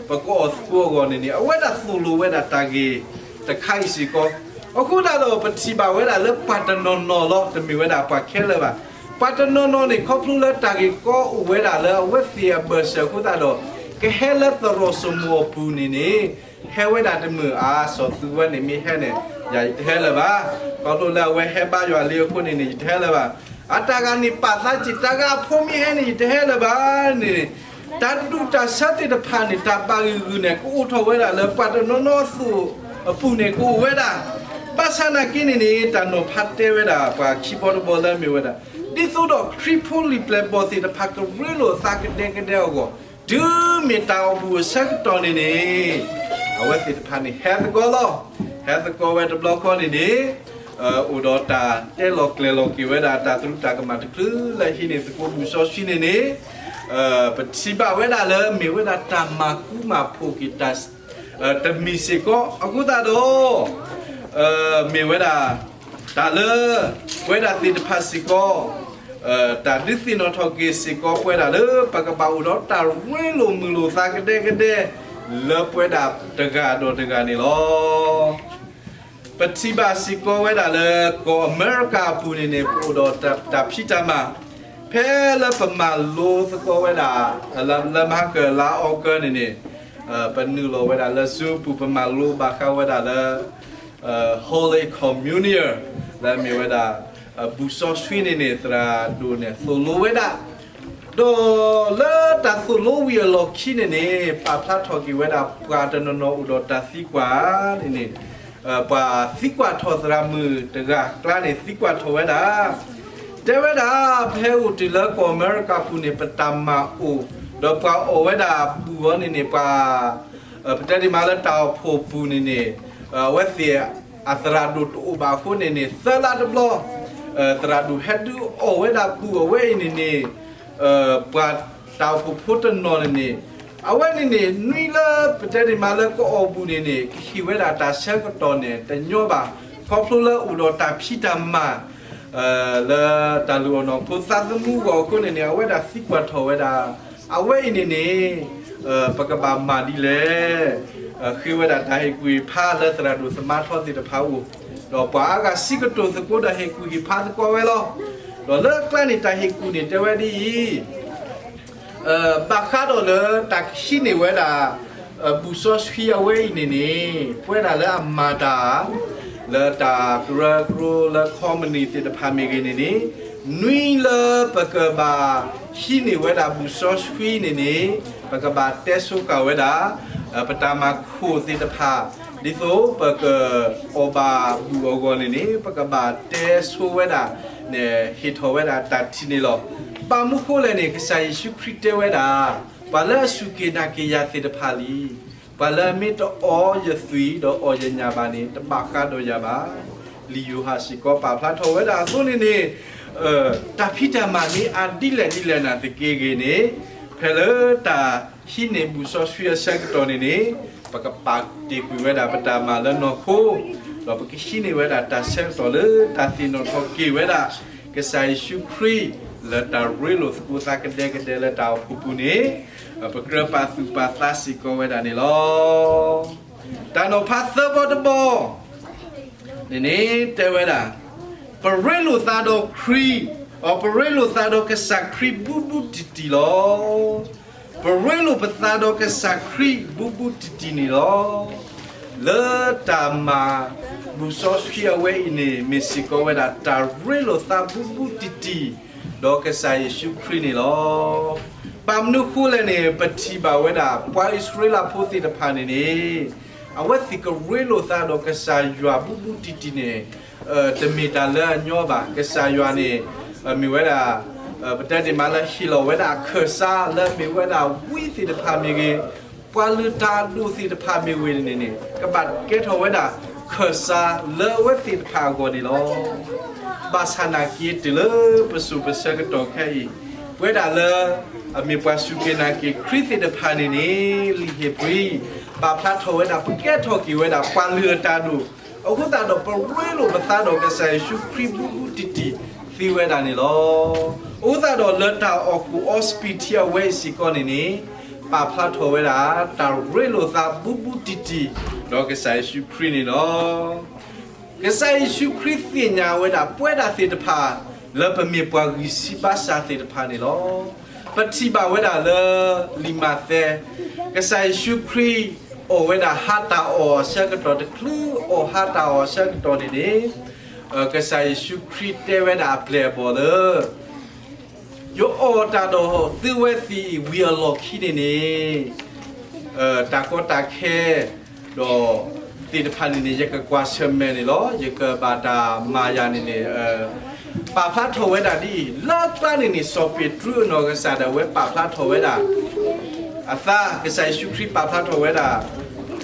ပကအီၣ်သကိးအဂီၢ်န့ၣ်န့ၣ် အဝဲဒၣ်သိၣ်လိဝဲဒၣ်တၢ်ဂ့ၢ်တခါအံၤစ့ၢ်ကီး. အဃိသတးဒီး ပထံၣ်ဘၣ်ဝဲဒၣ်လၢပှၤတနီၤနီၤလီၤ တမ့ၢ်ဝဲဒၣ်ပှၤခဲလၢာ်ဘၣ်. ပှၤတနီၤနီၤန့ၣ် ခီဖျိလၢတၢ်ဂ့ၢ်ကီအိၣ်ဝဲဒၣ်လၢအဝဲသ့ၣ်အဘၢၣ်စၢၤအဃိသတးဒီး ကဟဲလၢသရိာ်စမိၤအပူၤန့ၣ်န့ၣ် ဟဲဝဲဒၣ်တမုာ်အါ စီၤသူဝဲန့ၣ်မ့ၢ်ဟဲန့ၣ် ယၤယတဟဲလၢၤဘၣ်. ခီဖျိလၢအဝဲဟဲဘါယွၤလံအဃိန့ၣ်န့ၣ် ယတဟဲလၢၤဘၣ်. အတၢ်ဂၤန့ၣ်ပာ်သးစ့ၢ် တၢ်ဂၤအဖိမ့ၢ်ဟဲန့ၣ် ယတဟဲလၢၤဘၣ်န့ၣ် တၢ်ဒူၣ်တၢ်ဆၢသ့ၣ်တဖၣ်န့ၣ် တၢ်ဘၣ်ဂံၢ်ဂုာ်န့ၣ် ကအိၣ်ထီၣ်ဝဲဒၣ်လၢပှၤတနီၤနီၤအသိးအပူၤန့ၣ် ကအိၣ်ဝဲဒၣ်. ဘၣ်ဆၣ်နာ်က့န့ၣ်န့ၣ် တၢ်နီၤဖးတဲဝဲဒၣ် ပှၤခံဘီတဘီလၢမ့ၢ်ဝဲဒၣ် ဒ်သိးဒီးခရံာ်ဖိလံာ်ပျဲၢ်ဘီၣ်သ့ၣ်တဖၣ် ကရ့လိာ်အသးကဒဲကဒဲအဂီၢ် တုၤမ့ၢ်တၢ်အီၣ်ဘူၣ်အဆၢကတီၢ်န့ၣ်န့ၣ် အဝဲသ့ၣ်တဖၣ်န့ၣ် ဟဲသကိးလီၤ. ဟဲသကိးဝဲတဘျီဃီန့ၣ်န့ၣ် အိၣ်ဒီးတၢ်တဲလီၤကျဲၤလီၤက့ၤဝဲဒၣ်တၢ်သရူးတၢ်ကမၣ်တချုးလၢဟံးန့ၢ်သကိးဘူၣ်စီဆှံန့ၣ်န့ၣ်, ပထံၣ်ဘၣ်ဝဲဒၣ်လၢမ့ၢ်ဝဲဒၣ်တၢ်မၤကူမၤဖိးက့ၤတၢ် တမံၤစ့ၢ်ကီး အဃိသတးဒီး မ့ၢ်ဝဲဒၣ် တၢ်လၢ ပဝဲဒၣ်သ့ၣ်တဖၣ်စ့ၢ်ကီး တၢ်ဒုးသ့ၣ်နီၣ်ထီၣ်က့ၤစ့ၢ်ကီးပဝဲဒၣ်လၢ ပကဘၣ်အိၣ်ဒီးတၢ်ရ့လိာ်မုာ်လိာ်သးကဒဲကဒဲ လၢပဝဲဒၣ်တဂၤဒီးတဂၤန့ၣ်လီၤ. ပထံၣ်ဘၣ်စ့ၢ်ကီးဝဲဒၣ်လၢ ကီၢ်အမဲရကၤအပူၤန့ၣ်န့ၣ် ပအိၣ်ဒီးတၢ်ဖံးတၢ်မၤ ဖဲလၢပမၤလိသကိးဝဲဒၣ် လၢမဟါကၢၢ်လါအီကၢန့ၣ်န့ၣ် ပနုာ်လီၤဝဲဒၣ်လၢ Zoom ပူၤ ပမၤလိဘၣ်ဃးဝဲဒၣ်လၢ Holy Communion လၢမ့ၢ်ဝဲဒၣ် ဘူၣ်စီဆှံန့ၣ်န့ၣ် သရၣ်ဒိၣ်န့ၣ်သိၣ်လိဝဲဒၣ် ဒီးလၢတၢ်သိၣ်လိဝံၤအလီၢ်ခံန့ၣ်န့ၣ် ပာ်ဖျါထီၣ်က့ၤဝဲဒၣ်ပှၤတနီၤနီၤအိၣ်ဒီးတၢ်သံကွၢ်န့ၣ်န့ၣ်, ပှၤသံကွၢ်ထီၣ်သရၣ်မုၣ်တဂၤအကျါန့ၣ် သံကွၢ်ထီၣ်ဝဲဒၣ်, တဲဝဲဒၣ် ဖဲအိၣ်တုၤလၢကီၢ်အမဲရကၤပူၤန့ၣ် ပတၢ်မၤအိၣ် ဒီးပှၤအီၣ်ဝဲဒၣ်ဘူၣ်အီၤန့ၣ်န့ၣ် ပှၤ ပတဲဒ်မးလၢတၢ်အိၣ်ဖှိၣ်ပူၤန့ၣ်န့ၣ် အဝဲသ့ၣ်အသရၣ်ဒိၣ်တအိၣ်ဘၣ်အဃိန့ၣ်န့ၣ် သၢလါတဘျီ သရၣ်ဒိၣ်ဟဲဒုးအီၣ်ဝဲဒၣ်ဘူၣ်အဝဲအံၤန့ၣ်န့ၣ် ပှၤတၢ်အိၣ်ဖှိၣ်ဖိတနီၤန့ၣ်န့ၣ် အဝဲန့ၣ်န့ၣ် နွံလၢပတဲဒ်မးလၢကအီၣ်ဘူၣ်န့ၣ်န့ၣ် ကဟ့ၣ်ဝဲဒၣ်တၢ်ဆၢကတီၢ်န့ၣ် တညီဘၣ် ခီဖျိလၢအိၣ်ဒီးတၢ်ဖံးတၢ်မၤ လၢတၢ်လုၢ်အီၣ်နီၢ်ခိသးသမူအဂီၢ်အဃိန့ၣ်န့ၣ် အဝဲဒၣ်သံကွၢ်ထီၣ်ဝဲဒၣ် အဝဲအံၤန့ၣ်န့ၣ် ပကဘၣ်မၤဒ်လဲၣ် ဃ့ဝဲဒၣ်တၢ်ဟ့ၣ်ကူၣ်ဟ့ၣ်ဖးလၢသရၣ်ဒိၣ်သမါထီသ့ၣ်တဖၣ်အအိၣ်, ဒီးပှၤအါဂၤစံးကတိၤသကိးဒီးဟ့ၣ်ကူၣ်ဟ့ၣ်ဖးသကိးဝဲလီၤ. ဒီးလၢကျါန့ၣ်တၢ်ဟ့ၣ်ကူၣ်န့ၣ်တဲဝဲဒ်အံၤ ဘၣ်ဃးဒီးလၢတၢ်ကဟံးန့ၢ်ဝဲဒၣ် ဘူၣ်စီဆှံအဝဲအံၤန့ၣ်န့ၣ် ပဝဲဒၣ်လၢအမၤတၢ် လၢတၢ်ကရၢကရိလၢ company သ့ၣ်တဖၣ်မ့ၢ်ဂ့ၤန့ၣ်န့ၣ် နွံလၢပကဘၣ်ဟံးန့ၢ်ဝဲဒၣ်ဘူၣ်စီဆှံန့ၣ်န့ၣ် ပကဘၣ်တဲဆိကၢ်ဝဲဒၣ် ပတၢ်မၤခိၣ်သ့ၣ်တဖၣ် ဒ်သိးပကအီၣ်ဘၣ်ဘူၣ်အဂီၢ်န့ၣ်န့ၣ် ပကဘၣ်တဲဆိဝဲဒၣ် ဟ့ၣ်ထီၣ်ဝဲဒၣ်တၢ်ထံၣ်န့ၣ်လီၤ. ဘၣ်မနုၤဃိလဲၣ်န့ၣ် ကစၢ်ယ့ၣ်ၡူးခရံာ်တဲဝဲဒၣ် ပှၤလၢအစူၢ်က့ၤနာ်က့ၤယၤသ့ၣ်တဖၣ်လံ ပှၤလၢအမ့ၢ်တအီယသွံၣ်ဒီးအီၣ်ယညၣ်ဘၣ်န့ၣ် တဘၣ်ဃးဒီးယၤဘၣ်. လံာ်ယိၤဟၣ်စ့ၢ်ကီးပာ်ဖျါထီၣ်ဝဲဒၣ်အသိးန့ၣ်န့ၣ် တၢ်ဖံးတၢ်မၤမ့ၢ်အါဒ်လဲၣ်ဒ်လဲၣ်နာ်သက့ဂ့ၤန့ၣ် ဖဲလၢတၢ်ဟံးန့ၢ်ဘူၣ်စီဆှံအဆၢကတီၢ်န့ၣ်န့ၣ် ပကပာ်တ့ၢ်ကွံာ်ဝဲဒၣ်ပတၢ်မၤလၢနီၢ်ခိ ဒီးပကဟံးန့ၢ်ဝဲဒၣ်တၢ်ဆၢကတီၢ်လၢတၢ်သ့ၣ်နီၣ်ထီၣ်က့ၤဝဲဒၣ် ကစၢ်ယ့ၣ်ၡူးခရံာ် လၢတၢ်ရ့လိာ်သကိးသးကဒဲကဒဲလၢတၢ်အိၣ်ဖှိၣ်ပူၤန့ၣ် ပကြၢးပာ်သူၣ်ပာ်သးစ့ၢ်ကီးဝဲဒၣ်န့ၣ်လီၤ. တၢ်နီၤဖးသၢဘီတဘီ န့ၣ်န့ၣ်တဲဝဲဒၣ် ပရ့လိာ်သးဒီးခရံာ်, အ ပရ့လိာ်သးဒီးကစၢ်ခရံာ်ဘူးဘူးတံၢ်တံၢ်လီၤ. ပရ့လိာ်ပသးဒီးကစၢ်ခရံာ်ဘူးဘူးတံၢ်တံၢ်န့ၣ်လီၤ. လၢတၢ်မၤဘူၣ်စီဆှံအဝဲအံၤန့ၣ် မ့ၢ်စ့ၢ်ကီးဝဲဒၣ်တၢ်ရ့လိာ်သးဘူးဘူးတံၢ်တံၢ် ဒီးကစၢ်ယ့ၣ်ၡူးခရံာ်န့ၣ်လီၤ. ဘၣ်မနုၤဃိလဲၣ်န့ၣ် ပထံၣ်ဘၣ်ဝဲဒၣ် ပှၤအံၣ်စရ့လးဖိသ့ၣ်တဖၣ်န့ၣ်န့ၣ် အဝဲသ့ၣ်ကရ့လိာ်သးဒီးကစၢ်ယွၤဘူးဘူးတံၢ်တံၢ်န့ၣ် တမ့ၢ်တၢ်လၢအညီဘၣ်. ကစၢ်ယွၤန့ၣ် မ့ၢ်ဝဲဒၣ် ပတဲဒ်မးလၢဟ့ၣ်လီၤဝဲဒၣ်အခၢၣ်စးလၢမ့ၢ်ဝဲဒၣ်ဝံသ့ၣ်တဖၣ်မ့ၢ်ဂ့ၤ, ပှၤလုၢ်တၢ်အဒိၣ်သ့ၣ်တဖၣ်မ့ၢ်ဂ့ၤန့ၣ်န့ၣ် ကဘၣ်ကဲထီၣ်ဝဲဒၣ်ခၢၣ်စးလၢအဝဲသ့ၣ်တဖၣ်အဂီၢ်န့ၣ်လီၤ. ဘၣ်ဆၣ်နာ်က့တုၤလၢပစိၤပဆၢကတီၢ်ခဲအံၤ ပဝဲဒၣ်လၢ အမ့ၢ်ပှၤစူၢ်က့ၤနာ်က့ၤခရံာ်သ့ၣ်တဖၣ်န့ၣ်န့ၣ် လံာ်ဧ့ၤဘြံၤ ပာ်ဖျါထီၣ်ဝဲဒၣ် ပကဲထီၣ်က့ၤဝဲဒၣ်ပှၤလုၢ်အတၢ်ဒိၣ်, အဃိသတးဒီး ပရ့လိာ်ပသးဒီးကစၢ်ယ့ၣ်ၡူးခရံာ်ဘူးဘူးတံၢ်တံၢ်သ့ဝဲဒၣ်န့ၣ်လီၤ. အဃိသတးဒီးလၢတၢ်အီၣ်ကူၣ်အီစပံးထံအဝဲအံၤစ့ၢ်ကီးန့ၣ်န့ၣ် ပာ်ဖျါထီၣ်ဝဲဒၣ် တၢ်ရ့လိာ်သးဘူးဘူးတံၢ်တံၢ် ဒီးကစၢ်ယ့ၣ်ၡူးခရံာ်န့ၣ်လီၤ. ကစၢ်ယ့ၣ်ၡူးခရံာ်သ့ၣ်ညါဝဲဒၣ်ပဝဲဒၣ်သ့ၣ်တဖၣ် လၢပမ့ၢ်ပှၤဂံၢ်ဆံးဘါစၢ်သ့ၣ်တဖၣ်န့ၣ်လီၤ. ပထံၣ်ဘၣ်ဝဲဒၣ်လၢလံာ်မးသဲ ကစၢ်ယ့ၣ်ၡူးခရံာ်အီၣ်ဝဲဒၣ်ဟါတၢ်အီၣ်အဆၢကတီၢ် တချုးအီၣ်ဟါတၢ်အီၣ်အဆၢကတီၢ်န့ၣ်န့ၣ် ကစၢ်ယ့ၣ်ၡူးခရံာ်တဲဝဲဒၣ်အပျဲၢ်အဘီၣ်လၢ ယအီၣ်တၢ်ဒီးသုဝဲသ့ၣ်အံၤဝံၤအလီၢ်ခံန့ၣ်န့ၣ် တၢ်ကီတၢ်ခဲ ဒီးသ့ၣ်တဖၣ်န့ၣ်န့ၣ် ယကကွၢ်ဆၢၣ်မဲာ်န့ၣ်လီၤ. ယကဘၣ်တၢ်မၤယၤန့ၣ်န့ၣ် ပာ်ဖျါထီၣ်ဝဲဒၣ်ဒ်အံၤ, လၢကျါန့ၣ်န့ၣ် စီၤပ့းတရူးအနီၢ်ကစၢ်ဒၣ်ဝဲပာ်ဖျါထီၣ်ဝဲဒၣ် အသး ကစၢ်ယ့ၣ်ၡူးခရံာ်ပာ်ဖျါထီၣ်ဝဲဒၣ်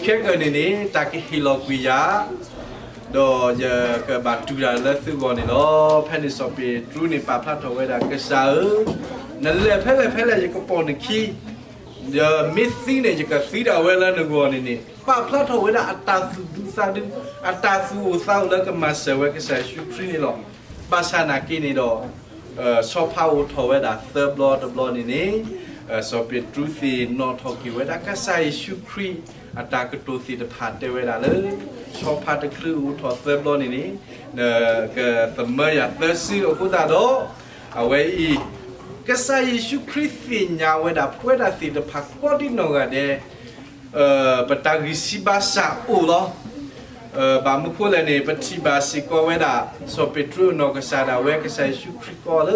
ခဲကနံၣ်န့ၣ် တၢ်ကဟ့ၣ်လီၤကွံာ်ယၤ ဒီးယကဘၣ်တူၢ်တၢ်လၢသုဂီၢ်န့ၣ်လီၤ. ဖဲန့ၣ်စီၤပ့းတရူးန့ၣ်ပာ်ဖျါထီၣ်ဝဲဒၣ် ကစၢ်ဧၢ, နလဲၤဖဲလဲၣ်ဖဲလဲၣ် ယကပိာ်နခံ, ဒီးမ့ၢ်သံန့ၣ် ယကသံဒၣ်ဝဲလၢနဂီၢ်န့ၣ်န့ၣ် ပာ်ဖျါထီၣ်ဝဲဒၣ်အတၢ်သူၣ်ဒူသးဒူ, အတၢ်သူၣ်အိၣ်သးအိၣ်လၢကမၤစၢၤဝဲကစၢ်ယ့ၣ်ၡူးခရံာ်န့ၣ်လီၤ. ဘၣ်ဆၣ်နာ်က့န့ၣ်ဒီး ဆီဖါအိၣ်ထီၣ်ဝဲဒၣ်သၢဘျီတဘျီန့ၣ်န့ၣ်, စီၤပ့းတရူးသ့ၣ်နီၣ်ထီၣ်က့ၤဝဲဒၣ် ကစၢ်ယ့ၣ်ၡူးခရံာ်အတၢ်ကတိၤသ့ၣ်တဖၣ်တဲဝဲဒၣ်လၢ ဆီဖါတချုးအိၣ်ထီၣ်သၢဘျီန့ၣ်န့ၣ်, ကသမၢယၤသၢစုအဃိသတးဒီး, အဝဲအံၤ, ကစၢ်ယ့ၣ်ၡူးခရံာ်သ့ၣ်ညါဝဲဒၣ်ပဝဲဒၣ်သ့ၣ်တဖၣ်ကိးဒံနီၢ်ဂၤဒဲး ပတၢ်ဂံၢ်စၢ်ဘါစၢ်အိၣ်လီၤ. ဘၣ်မနုၤဃိလဲၣ်န့ၣ် ပထံၣ်ဘၣ်စ့ၢ်ကီးဝဲဒၣ် စီၤပ့းတရူးအနီၢ်ကစၢ်ဒၣ်ဝဲ ကစၢ်ယ့ၣ်ၡူးခရံာ်ကိးလၢ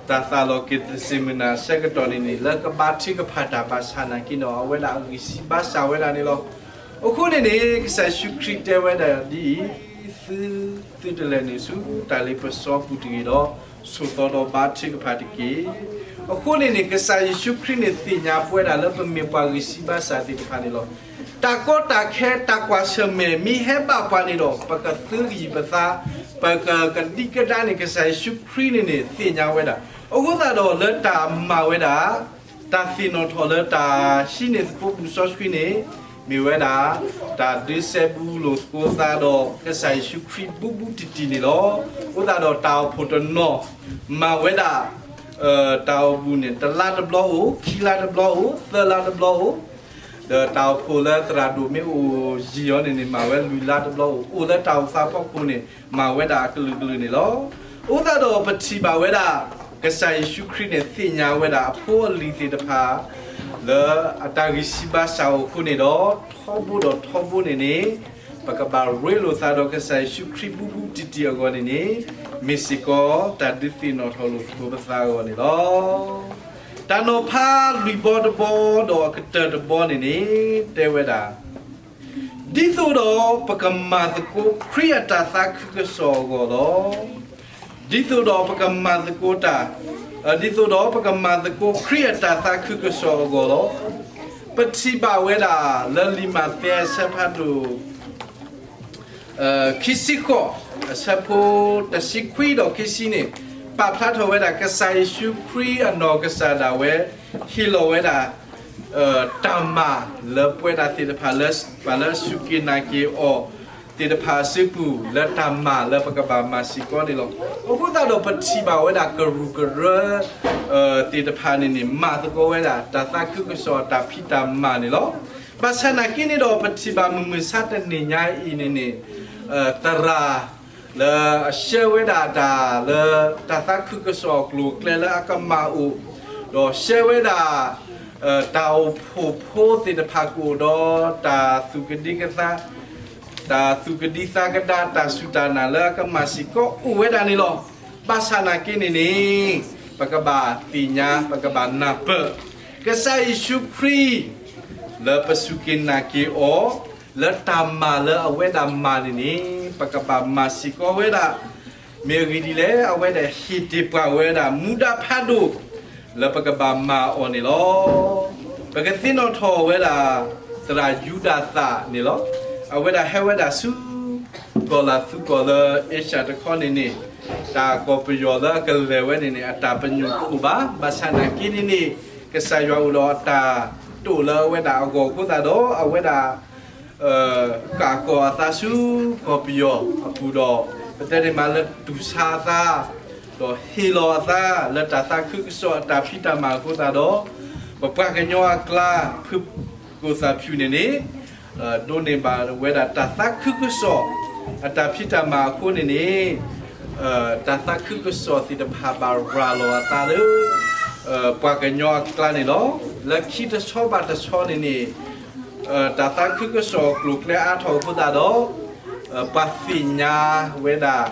တၢ်သးလီၢ်က့ၤသစ့မုၢ်နၤအဆၢကတီၢ်န့ၣ်န့ၣ် လၢကဘါထုကဖၣ်တၢ်ဘၣ်ဆၣ်နာ်က့ဒီး အဝဲဒၣ်အဂံၢ်စၢ်ဘါစၢ်ဝဲဒၣ်န့ၣ်လီၤ. အဃိန့ၣ်န့ၣ် ကစၢ်ယ့ၣ်ၡူးခရံာ်တဲဝဲဒၣ်ဒ်အံၤ, သု, သုတလဲၤနုာ်ဆူတၢ်လ့ပစီပူၤတဂ့ၤဒီး, ဆိးသီဒီးဘါထုကဖၣ်တက့ၢ်. အဃိန့ၣ်န့ၣ် ကစၢ်ယ့ၣ်ၡူးခရံာ်န့ၣ် သ့ၣ်ညါပဝဲဒၣ်လၢပမ့ၢ်ပှၤဂံၢ်စၢ်ဘါစၢ်သ့ၣ်တဖၣ်န့ၣ်လီၤ. တၢ်ကီတၢ်ခဲ တၢ်ကွၢ်ဆၢၣ်မဲာ် မ့ၢ်ဟဲဘၣ်ပှၤန့ၣ်ဒီး ပကသုကယံၤပသး, ပကကဒံကဒါန့ၣ် ကစၢ်ယ့ၣ်ၡူးခရံာ်န့ၣ်န့ၣ် သ့ၣ်ညါဝဲဒၣ်. အဃိသတးဒီးလၢတၢ်မၤဝဲဒၣ် တၢ်သ့ၣ်နီၣ်ထီၣ်လၢတၢ်ဟံးန့ၢ်သကိးပူၤစီဆှံန့ၣ် မ့ၢ်ဝဲဒၣ် တၢ်ဒုးစဲဘူးလိာ်သကိးသးဒီး ကစၢ်ယ့ၣ်ၡူးခရံာ်ဘူးဘူးတံၢ်တံၢ်န့ၣ်လီၤ. အဃိသတးဒီးတၢ်အိၣ်ဖှိၣ်တနီၤ မၤဝဲဒၣ် တၢ်အိၣ်ဘူးန့ၣ် တလါတဘျီအိၣ်, ခံလါတဘျီအိၣ်, သၢလါတဘျီအိၣ်, ဒီးတၢ်အိၣ်ဖှိၣ်လၢသရၣ်ဒိၣ်မ့ၢ်အိၣ်ယံာ်အီၤန့ၣ်န့ၣ် မၤဝဲလွံၢ်လါတဘျီအိၣ်, အိၣ်လၢတၢ်အိၣ်သးဖီခိၣ်န့ၣ် မၤဝဲဒၣ်အကလုာ်ကလုာ်န့ၣ်လီၤ. အဃိသတးဒီးပထံၣ်ဘၣ်ဝဲဒၣ် ကစၢ်ယ့ၣ်ၡူးခရံာ်န့ၣ် သ့ၣ်ညါဝဲဒၣ်အဖိအလံၤသ့ၣ်တဖၣ် လၢအတၢ်ဂံၢ်စၢ်ဘါစၢ်အိၣ်အဃိန့ၣ်ဒီး ထီဘိဒီးထီဘိန့ၣ်န့ၣ် ပကဘၣ်ရ့လိာ်သးဒီးကစၢ်ယ့ၣ်ၡူးခရံာ်ဘူးဘူးတံၢ်တံၢ်အဂီၢ်န့ၣ်န့ၣ် မ့ၢ်စ့ၢ်ကီးတၢ်ဒုးသ့ၣ်နီၣ်ထီၣ်လိာ်သကိးပသးအဂီၢ်န့ၣ်လီၤ. တၢ်နီၤဖးလွံၢ်ဘီတဘီဒီးအကတၢၢ်တဘီန့ၣ်န့ၣ် တဲဝဲဒၣ် ဒ်သိးဒီးပကမၤသကိးခရံာ်အတၢ်သးခုကစီၣ်အဂီၢ်လီၤ. ဒ်သိးဒီးပကမၤသကိးတၢ်, ဒ်သိးဒီးပကမၤသကိးခရံာ်အတၢ်သးခုကစီၣ်အဂီၢ်လီၤ. ပထံၣ်ဘၣ်ဝဲဒၣ်လၢလံာ်မးသဲအဆၢဖးဒိၣ် ခံဆံဃိး, အဆၢဖိတဆံခွံဒီးခံဆံန့ၣ် ပာ်ဖျါထီၣ်ဝဲဒၣ် ကစၢ်ယ့ၣ်ၡူးခရံာ်အနီၢ်ကစၢ်ဒၣ်ဝဲ ဟ့ၣ်လီၤဝဲဒၣ် တၢ်မၤလၢပဝဲဒၣ်သ့ၣ်တဖၣ်လၢ ပှၤလၢအစူၢ်က့ၤနာ်က့ၤအီၤသ့ၣ်တဖၣ်အစုပူၤ လၢတၢ်မၤလၢပကဘၣ်မၤစ့ၢ်ကီးန့ၣ်လီၤ. အဃိသတးဒီးပထံၣ်ဘၣ်ဝဲဒၣ်ကရူၢ်ကရၢ သ့ၣ်တဖၣ်န့ၣ်န့ၣ် မၤသကိးဝဲဒၣ် တၢ်သးခုကစီၣ်အတၢ်ဖံးတၢ်မၤန့ၣ်လီၤ. ဘၣ်ဆၣ်နာ်က့န့ၣ်ဒီး ပထံၣ်ဘၣ်မုၢ်မဆါတနံၤညါအံၤန့ၣ်န့ၣ် သရၣ် လၢအဆှၢဝဲဒၣ်တၢ်လၢ တၢ်သးခုကစီၣ်အကျိၤအကျဲလၢအကမၣ်အိၣ်, ဒီးဆှၢဝဲဒၣ် တၢ်အိၣ်ဖှိၣ်ဖိသ့ၣ်တဖၣ်ကအိၣ်ဒီး တၢ်သူၣ်ကဒံကသါ, တၢ်သူၣ်ကဒံသးကဒါ တၢ်စူၢ်တၢ်နာ်လၢအကမၣ်စ့ၢ်ကီးအိၣ်ဝဲဒၣ်န့ၣ်လီၤ. ဘၣ်ဆၣ်နာ်က့န့ၣ်န့ၣ် ပကဘၣ်သ့ၣ်ညါ ပကဘၣ်နၢ်ပၢၢ် ကစၢ်ယ့ၣ်ၡူးခရံာ် လၢပစူၢ်က့ၤနာ်က့ၤအီၤ လၢတၢ်မၤလၢအဝဲဒၣ်မၤန့ၣ်န့ၣ် ပကဘၣ်မၤစ့ၢ်ကီးဝဲဒၣ်. မ့ၢ်အဂ့ၢ်ဒ်လဲၣ်, အဝဲဒၣ်ဟ့ၣ်တ့ၢ်ပှၤဝဲဒၣ် မူဒါဖးဒိၣ် လၢပကဘၣ်မၤအီၤန့ၣ်လီၤ. ပကသ့ၣ်နီၣ်ထီၣ်ဝဲဒၣ် သရၣ်ယူဒၤသးန့ၣ်လီၤ. အဝဲဒၣ်ဟဲဝဲဒၣ်ဆူ ကီၢ်လၤသူကီၢ်လၢအ့ရှၢၣ်တခီန့ၣ်န့ၣ်, တၢ်ကီၢ်ပယီၤလၢအကလဲၤဝဲန့ၣ်န့ၣ် အတၢ်ပညိၣ်တအိၣ်ဘၣ်. ဘၣ်ဆၣ်နာ်က့န့ၣ်န့ၣ် ကစၢ်ယွၤအိၣ်ဒီးအတၢ်တိာ်လၢအဝဲဒၣ်အဂီၢ်အဃိသတးဒီး အဝဲဒၣ် ကးကီၢ်အသးဆူကီၢ်ပယီၤအပူၤဒီး ပတဲန့ၣ်မးလၢတူၢ်ဆါအသး, ဒီးဟ့ၣ်လီၤအသးလၢတၢ်သးခုကစီၣ်အတၢ်ဖံးတၢ်မၤအဃိသတးဒီး ပပှၤကညီအကျါ ဖုကိၣ်သၣ်ဖၠူၣ်န့ၣ်န့ၣ် ဒိးန့ၢ်ဘၣ်ဝဲဒၣ်တၢ်သးခုကစီၣ်အတၢ်ဖံးတၢ်မၤအဃိန့ၣ်န့ၣ် တၢ်သးခုကစီၣ်သ့ၣ်တဖၣ်ဘၣ်ရၤလီၤအသးလၢ ပှၤကညီအကျါန့ၣ်လီၤ. လၢခံတဆီဘၣ်တဆီန့ၣ်န့ၣ် တၢ်သးခုကစီၣ်အကျိၤအကျဲအါထီၣ်အဃိသတးဒီး ပှၤသ့ၣ်ညါဝဲဒၣ်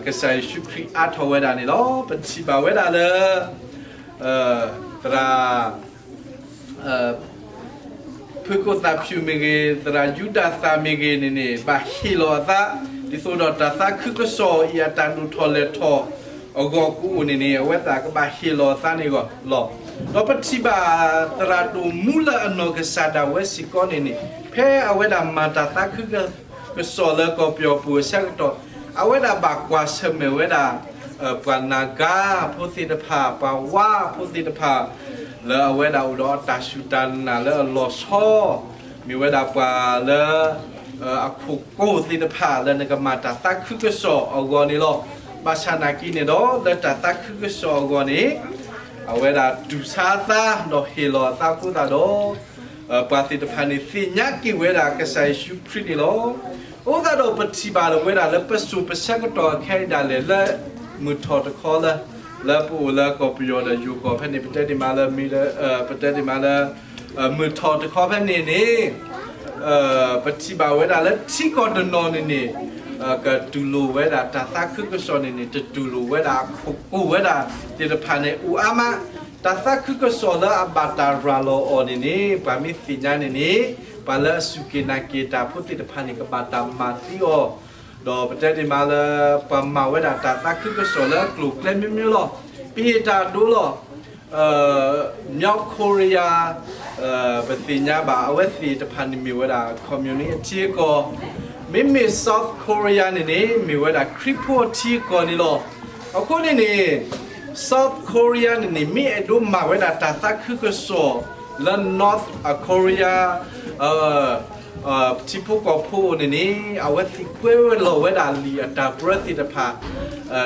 ကစၢ်ယ့ၣ်ၡူးခရံာ်အါထီၣ်ဝဲဒၣ်န့ၣ်လီၤ. ပထံၣ်ဘၣ်ဝဲဒၣ်လၢ သရၣ် ဖုကိၣ်သၣ်ဖၠူၣ်မ့ၢ်ဂ့ၤ, သရၣ်ယူဒၤသးမ့ၢ်ဂ့ၤန့ၣ်န့ၣ် ဘၣ်ဟ့ၣ်လီၤအသး ဒ်သိးဒီးတၢ်သးခုကစီၣ်အံၤအတၢ်ဒိၣ်ထီၣ်လဲၢ်ထီၣ်အဂီၢ်ကအိၣ်န့ၣ်န့ၣ် အဝဲသ့ၣ်ကဘၣ်ဟ့ၣ်လီၤအသးန့ၣ်လီၤ. ဒီးပထံၣ်ဘၣ်သရၣ်ဒိၣ်မူလၢအနီၢ်ကစၢ်ဒၣ်ဝဲစ့ၢ်ကီးန့ၣ်န့ၣ် ဖဲအဝဲဒၣ်မၤတၢ်သးခုက ကစၢ်ယ့ၣ်ၡူးခရံာ်အတၢ်သးခုကစီၣ်လၢကီၢ်ပယီၤပူၤအဆၢကတီၢ် အဝဲဒၣ်ဘၣ်ကွၢ်ဆၢၣ်မဲာ်ဝဲဒၣ် ပှၤနၤဂၤဖိသ့ၣ်တဖၣ် ပှၤဝါဖိသ့ၣ်တဖၣ် လၢအဝဲဒၣ်အိၣ်ဒီးအတၢ်စူၢ်တၢ်နာ်လၢအလီၤဆီ မ့ၢ်ဝဲဒၣ်ပှၤလၢ အခိၣ်ကိၢ်သ့ၣ်တဖၣ်လၢနကမၤတၢ်သးခုကစီၣ်အဂီၢ်န့ၣ်လီၤ. ဘၣ်ဆၣ်နာ်က့န့ၣ်ဒီး လၢတၢ်သးခုကစီၣ်အဂီၢ်န့ၣ် အဝဲဒၣ်တူၢ်ဆါအသး ဒီးဟ့ၣ်လီၤအသးအဃိသတးဒီး ပှၤသ့ၣ်တဖၣ်န့ၣ် သ့ၣ်ညါက့ၤဝဲဒၣ်ကစၢ်ယ့ၣ်ၡူးခရံာ်န့ၣ်လီၤ. အဃိသတးဒီးပထံၣ်ဘၣ်ဝဲဒၣ်လၢပစိၤပဆၢကတီၢ်ခဲအံၤဒၣ်လဲာ်လၢ မုၢ်ထီၣ်တခီလၢ လၢပအိၣ်လၢကီၢ်ပယီၤဒီးယိၤကီၢ်ဖဲန့ၣ် ပတဲဒ်မးလၢ ပတဲဒ်မးလၢ မုၢ်ထီၣ်တခီဖဲန့ၣ်န့ၣ် ပထံၣ်ဘၣ်ဝဲဒၣ်လၢထံကီၢ်တနီၤန့ၣ်န့ၣ် ကတူၢ်လိာ်ဝဲဒၣ်တၢ်သးခုကစီၣ်န့ၣ်န့ၣ် တတူၢ်လိာ်ဝဲဒၣ်အခိၣ်ကိၢ်ဝဲဒၣ်သ့ၣ်တဖၣ်န့ၣ် အိၣ်အါမး တၢ်သးခုကစီၣ်လၢအဘၣ်တၢ်ရၤလီၤအီၤန့ၣ်န့ၣ် ပှၤမ့ၢ်သ့ၣ်ညါန့ၣ်န့ၣ် ပှၤလၢအစူၢ်က့ၤနာ်က့ၤတၢ်ဖိသ့ၣ်တဖၣ်န့ၣ် ကဘၣ်တၢ်မၤသံအီၤ ဒီးပတဲဒ်မးလၢ ပှၤမၤဝဲဒၣ်တၢ်သးခုကစီၣ်လၢအကျိၤအကျဲမျိုးမျိုးလီၤ. ပဟ့ၣ်တၢ်ဒိလီၤ. မြောက်ကိုရီးယား ပသ့ၣ်ညါဘၣ် အဝဲသ့ၣ်တဖၣ်န့ၣ်မ့ၢ်ဝဲဒၣ် communist အထံအကီၢ်, မ့မ့ၢ် South Korea န့ၣ်န့ၣ် မ့ၢ်ဝဲဒၣ်ခရံာ်ဖိအထံအကီၢ်န့ၣ်လီၤ. အဃိန့ၣ်န့ၣ် South Korea န့ၣ်န့ၣ် မ့ၢ်အဲၣ်ဒိးမၤဝဲဒၣ်တၢ်သးခုကစီၣ်လၢ North Korea ထံဖိကီၢ်ဖိအအိၣ်န့ၣ်န့ၣ် အဝဲသ့ၣ်ကွဲဝဲလီၤဝဲဒၣ်လံာ်အတၢ်ပြၢသ့ၣ်တဖၣ်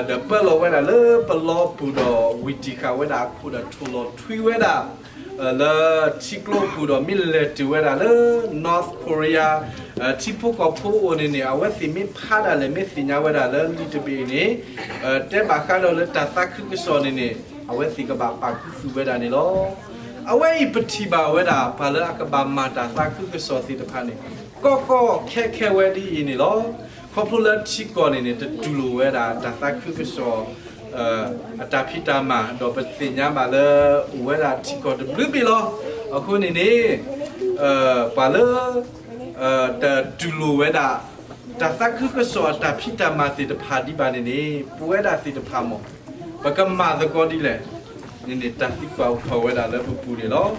ဒီးပၢလီၤဝဲဒၣ်လၢပလီပူၤဒီး ဝံၤတံၢ်ဃာ်ဝဲဒၣ်အခိၣ်ဒီးထိၣ်လီၤထွံဝဲဒၣ် လၢထံကျိပူၤဒီးမ့ၢ်လဲၤတုၤဝဲဒၣ်လၢ North Korea ထံဖိကီၢ်ဖိအအိၣ်န့ၣ်န့ၣ် အဝဲသ့ၣ်မ့ၢ်ဖးဒၣ်လဲာ် မ့ၢ်သ့ၣ်ညါဝဲဒၣ်လၢလံာ်တဘ့ၣ်အံၤန့ၣ် တဲဘၣ်ဃးဒီးလၢတၢ်သးခုကစီၣ်န့ၣ်န့ၣ် အဝဲသ့ၣ်ကဘၣ်ပာ်ခူသူၣ်ဝဲဒၣ်န့ၣ်လီၤ. အဝဲအံၤပထံၣ်ဘၣ်ဝဲဒၣ် ပှၤလၢအကဘၣ်မၤတၢ်သးခုကစီၣ်သ့ၣ်တဖၣ်န့ၣ် ကီကီခဲခဲဝဲဒ်အံၤန့ၣ်လီၤ. ခီဖျိလၢထံကီၢ်န့ၣ်န့ၣ် တတူၢ်လိာ်ဝဲဒၣ်တၢ်သးခုကစီၣ် အတၢ်ဖံးတၢ်မၤ ဒီးပသ့ၣ်ညါဘၣ်လၢ အိၣ်ဝဲဒၣ်ထံကီၢ်တဘျုးဘ့ၣ်လီၤ. အဃိန့ၣ်န့ၣ် ပှၤလၢ တတူၢ်လိာ်ဝဲဒၣ် တၢ်သးခုကစီၣ်အတၢ်ဖံးတၢ်မၤသ့ၣ်တဖၣ်ဒံးဘၣ်န့ၣ်န့ၣ် ပဝဲဒၣ်သ့ၣ်တဖၣ်မ့ၢ် ပကမၤသကိးဒ်လဲၣ်န့ၣ်န့ၣ် တၢ်သံကွၢ်အိၣ်ထီၣ်ဝဲဒၣ်လၢပပူၤန့ၣ်လီၤ.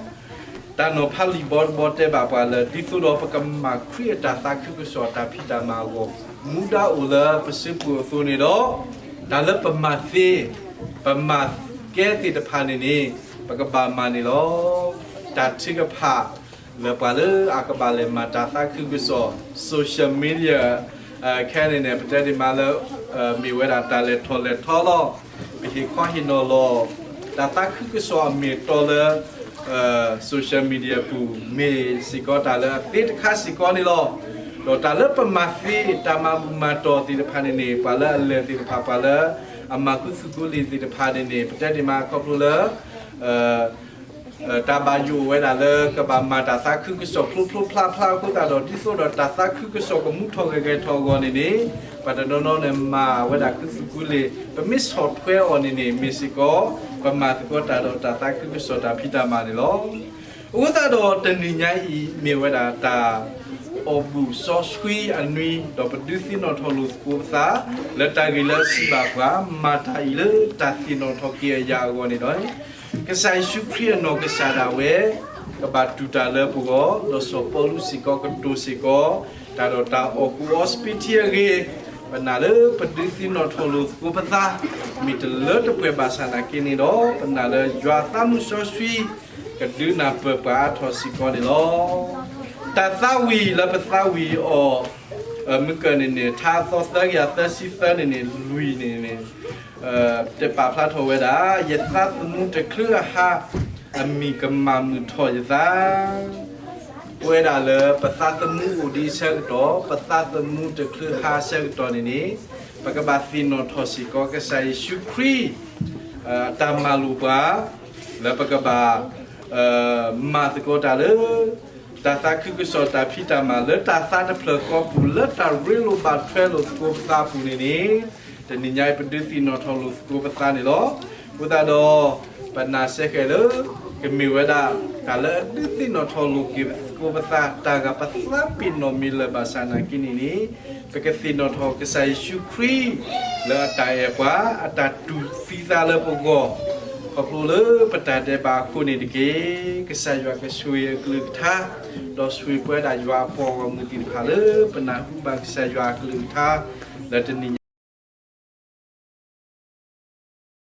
တၢ်နီၤဖးလံာ်ဘီတဘီတဲဘၣ်ပှၤလၢ ဒ်သိးဒီးပကမၤခရံာ်အတၢ်သးခုကစီၣ်အတၢ်ဖံးတၢ်မၤအဂီၢ် မူဒါအိၣ်လၢပစုပူၤအသိးန့ၣ်ဒီး တၢ်လၢပမၤသ့ ပမၤကဲသ့ၣ်တဖၣ်န့ၣ်န့ၣ် ပကဘၣ်မၤန့ၣ်လီၤ. တၢ်ထုကဖၣ် လၢပှၤလၢအကဘၣ်လဲၤမၤတၢ်သးခုကစီၣ် social media ခဲန့ၣ်န့ၣ် ပတဲဒ်မးလၢ မ့ၢ်ဝဲဒၣ်တၢ်လဲၤထီၣ်လဲၤထီလီၤ. ပဟ့ၣ်ခီဟ့ၣ်နီၤလီၤ တၢ်သးခုကစီၣ်အမ့ၢ်အတီလၢ social media ပူၤ မ့ၢ်စ့ၢ်ကီးတၢ်လၢအသ့တခါစ့ၢ်ကီးန့ၣ်လီၤ. ဒီးတၢ်လၢပမၤသ့ တၢ်မၤဘူၣ်မၤတီၢ်သ့ၣ်တဖၣ်န့ၣ်န့ၣ် ပှၤလၢအလဲၤသ့ၣ်တဖၣ် ပှၤလၢအမၤခူသူၣ်ခူလံာ်သ့ၣ်တဖၣ်န့ၣ်န့ၣ် ပတဲဒ်မးခီဖျိလၢ တၢ်ဘၣ်ယိၣ်အိၣ်ဝဲဒၣ်လၢကဘၣ်မၤတၢ်သးခုကစီၣ်ဖျိဖျိဖျါဖျါအဃိသတးဒီး ဒ်သိးဒီးတၢ်သးခုကစီၣ်ကမူထီၣ်ဂဲၤဂဲၤထီၣ်အဂီၢ်န့ၣ်န့ၣ် ပှၤတနီၤနီၤန့ၣ်မၤဝဲဒၣ်ခူသူၣ်ခူလံာ် ပမ့ၢ်ဆီၣ်ထွဲအီၤန့ၣ်န့ၣ် မ့ၢ်စ့ၢ်ကီး ပမၤသကိးတၢ်ဒီးတၢ်သးခုကစီၣ်တၢ်ဖံးတၢ်မၤန့ၣ်လီၤ. အဃိသတးဒီးတနံၤညါအံၤ မ့ၢ်ဝဲဒၣ်တၢ် အီၣ်ဘူၣ်စီဆှံအနွံ ဒီးပဒုးသ့ၣ်နီၣ်ထီၣ်လိာ်သကိးပသး လၢတၢ်ဂ့ၢ်လၢအစံးဘၣ်ပှၤ မၤတၢ်အံၤလၢတၢ်သ့ၣ်နီၣ်ထီၣ်က့ၤအယၤအဂီၢ်န့ၣ်ဒီး ကစၢ်ယ့ၣ်ၡူးခရံာ်အနီၢ်ကစၢ်ဒၣ်ဝဲ ကဘၣ်တူၢ်တၢ်လၢပဂီၢ် ဒီးစီၤပီလူးစ့ၢ်ကီးကတိၤစ့ၢ်ကီး တၢ်ဒီးတၢ်အီၣ်ကူအီစပံးထံအဂ့ၢ် ပနာ်လၢပဒုးသ့ၣ်နီၣ်ထီၣ်လိာ်သကိးပသး မ့ၢ်တလၢတပှဲၤဘၣ်ဆၣ်နာ်က့န့ၣ်ဒီး ပနာ်လၢယွၤအသးမုၢ်စီဆှံ ကဒုးနၢ်ပၢၢ်ပှၤအါထီၣ်စ့ၢ်ကီးန့ၣ်လီၤ. တၢ်သးဝံၣ်လၢပသးဝံၣ်အီၤ မုၢ်ကၢၢ်န့ၣ်န့ၣ် ထါအသီသၢကယၤသၢဆံသၢန့ၣ်န့ၣ် လွံၢ်န့ၣ်န့ၣ် တပာ်ဖျါထီၣ်ဝဲဒၣ် ယသးသမူတချုးအဟါ အမံၤကမၤမုာ်ထီၣ်ယသး ပဝဲဒၣ်လၢပသးသမူအိၣ်ဒံးအဆၢကတီၢ် ပသးသမူတချုးဟါအဆၢကတီၢ်န့ၣ်န့ၣ် ပကဘၣ်သ့ၣ်နီၣ်ထီၣ်စ့ၢ်ကီးကစၢ်ယ့ၣ်ၡူးခရံာ် တၢ်မၤလိာ်ပှၤ လၢပကဘၣ် မၤသကိးတၢ်လၢ တၢ်သးခုကစီၣ်တၢ်ဖံးတၢ်မၤလၢတၢ်သးတဖျၢၣ်ဃီပူၤ လၢတၢ်ရ့လိာ်ဘၣ်ထွဲလိာ်သကိးပသးပူၤန့ၣ်န့ၣ် တနံၤညါအံၤပဒုးသ့ၣ်နီၣ်ထီၣ်လိာ်သကိးပသးန့ၣ်လီၤ. အဃိသတးဒီး ပနာ်စ့ၢ်ကီးလၢ ကမ့ၢ်ဝဲဒၣ် တၢ်လၢအဒုးသ့ၣ်နီၣ်ထီၣ်လိာ်က့ၤသကိးပသး တၢ်ဂၤပသးပ့ၤနီၣ်မ့ၢ်လၢၤဘၣ်ဆၣ်နာ်က့န့ၣ်န့ၣ် ပကသ့ၣ်နီၣ်ထီၣ်ကစၢ်ယ့ၣ်ၡူးခရံာ် လၢအတၢ်အဲၣ်ပှၤ အတၢ်တူၢ်သံသးလၢပဂီၢ် ခီဖျိလၢပတၢ်ဒဲးဘးအဃိန့ၣ်တက့ၢ်. ကစၢ်ယွၤကဆိၣ်ဂ့ၤအကလုၢ်ကထါ, ဒီးဆိၣ်ဂ့ၤပဝဲဒၣ်ယွၤအပှၤဂီၢ်မုၢ်သ့ၣ်တဖၣ်လၢပနၢ်ဟူဘၣ်ကစၢ်ယွၤအကလုၢ်ကထါ လၢတနံၤ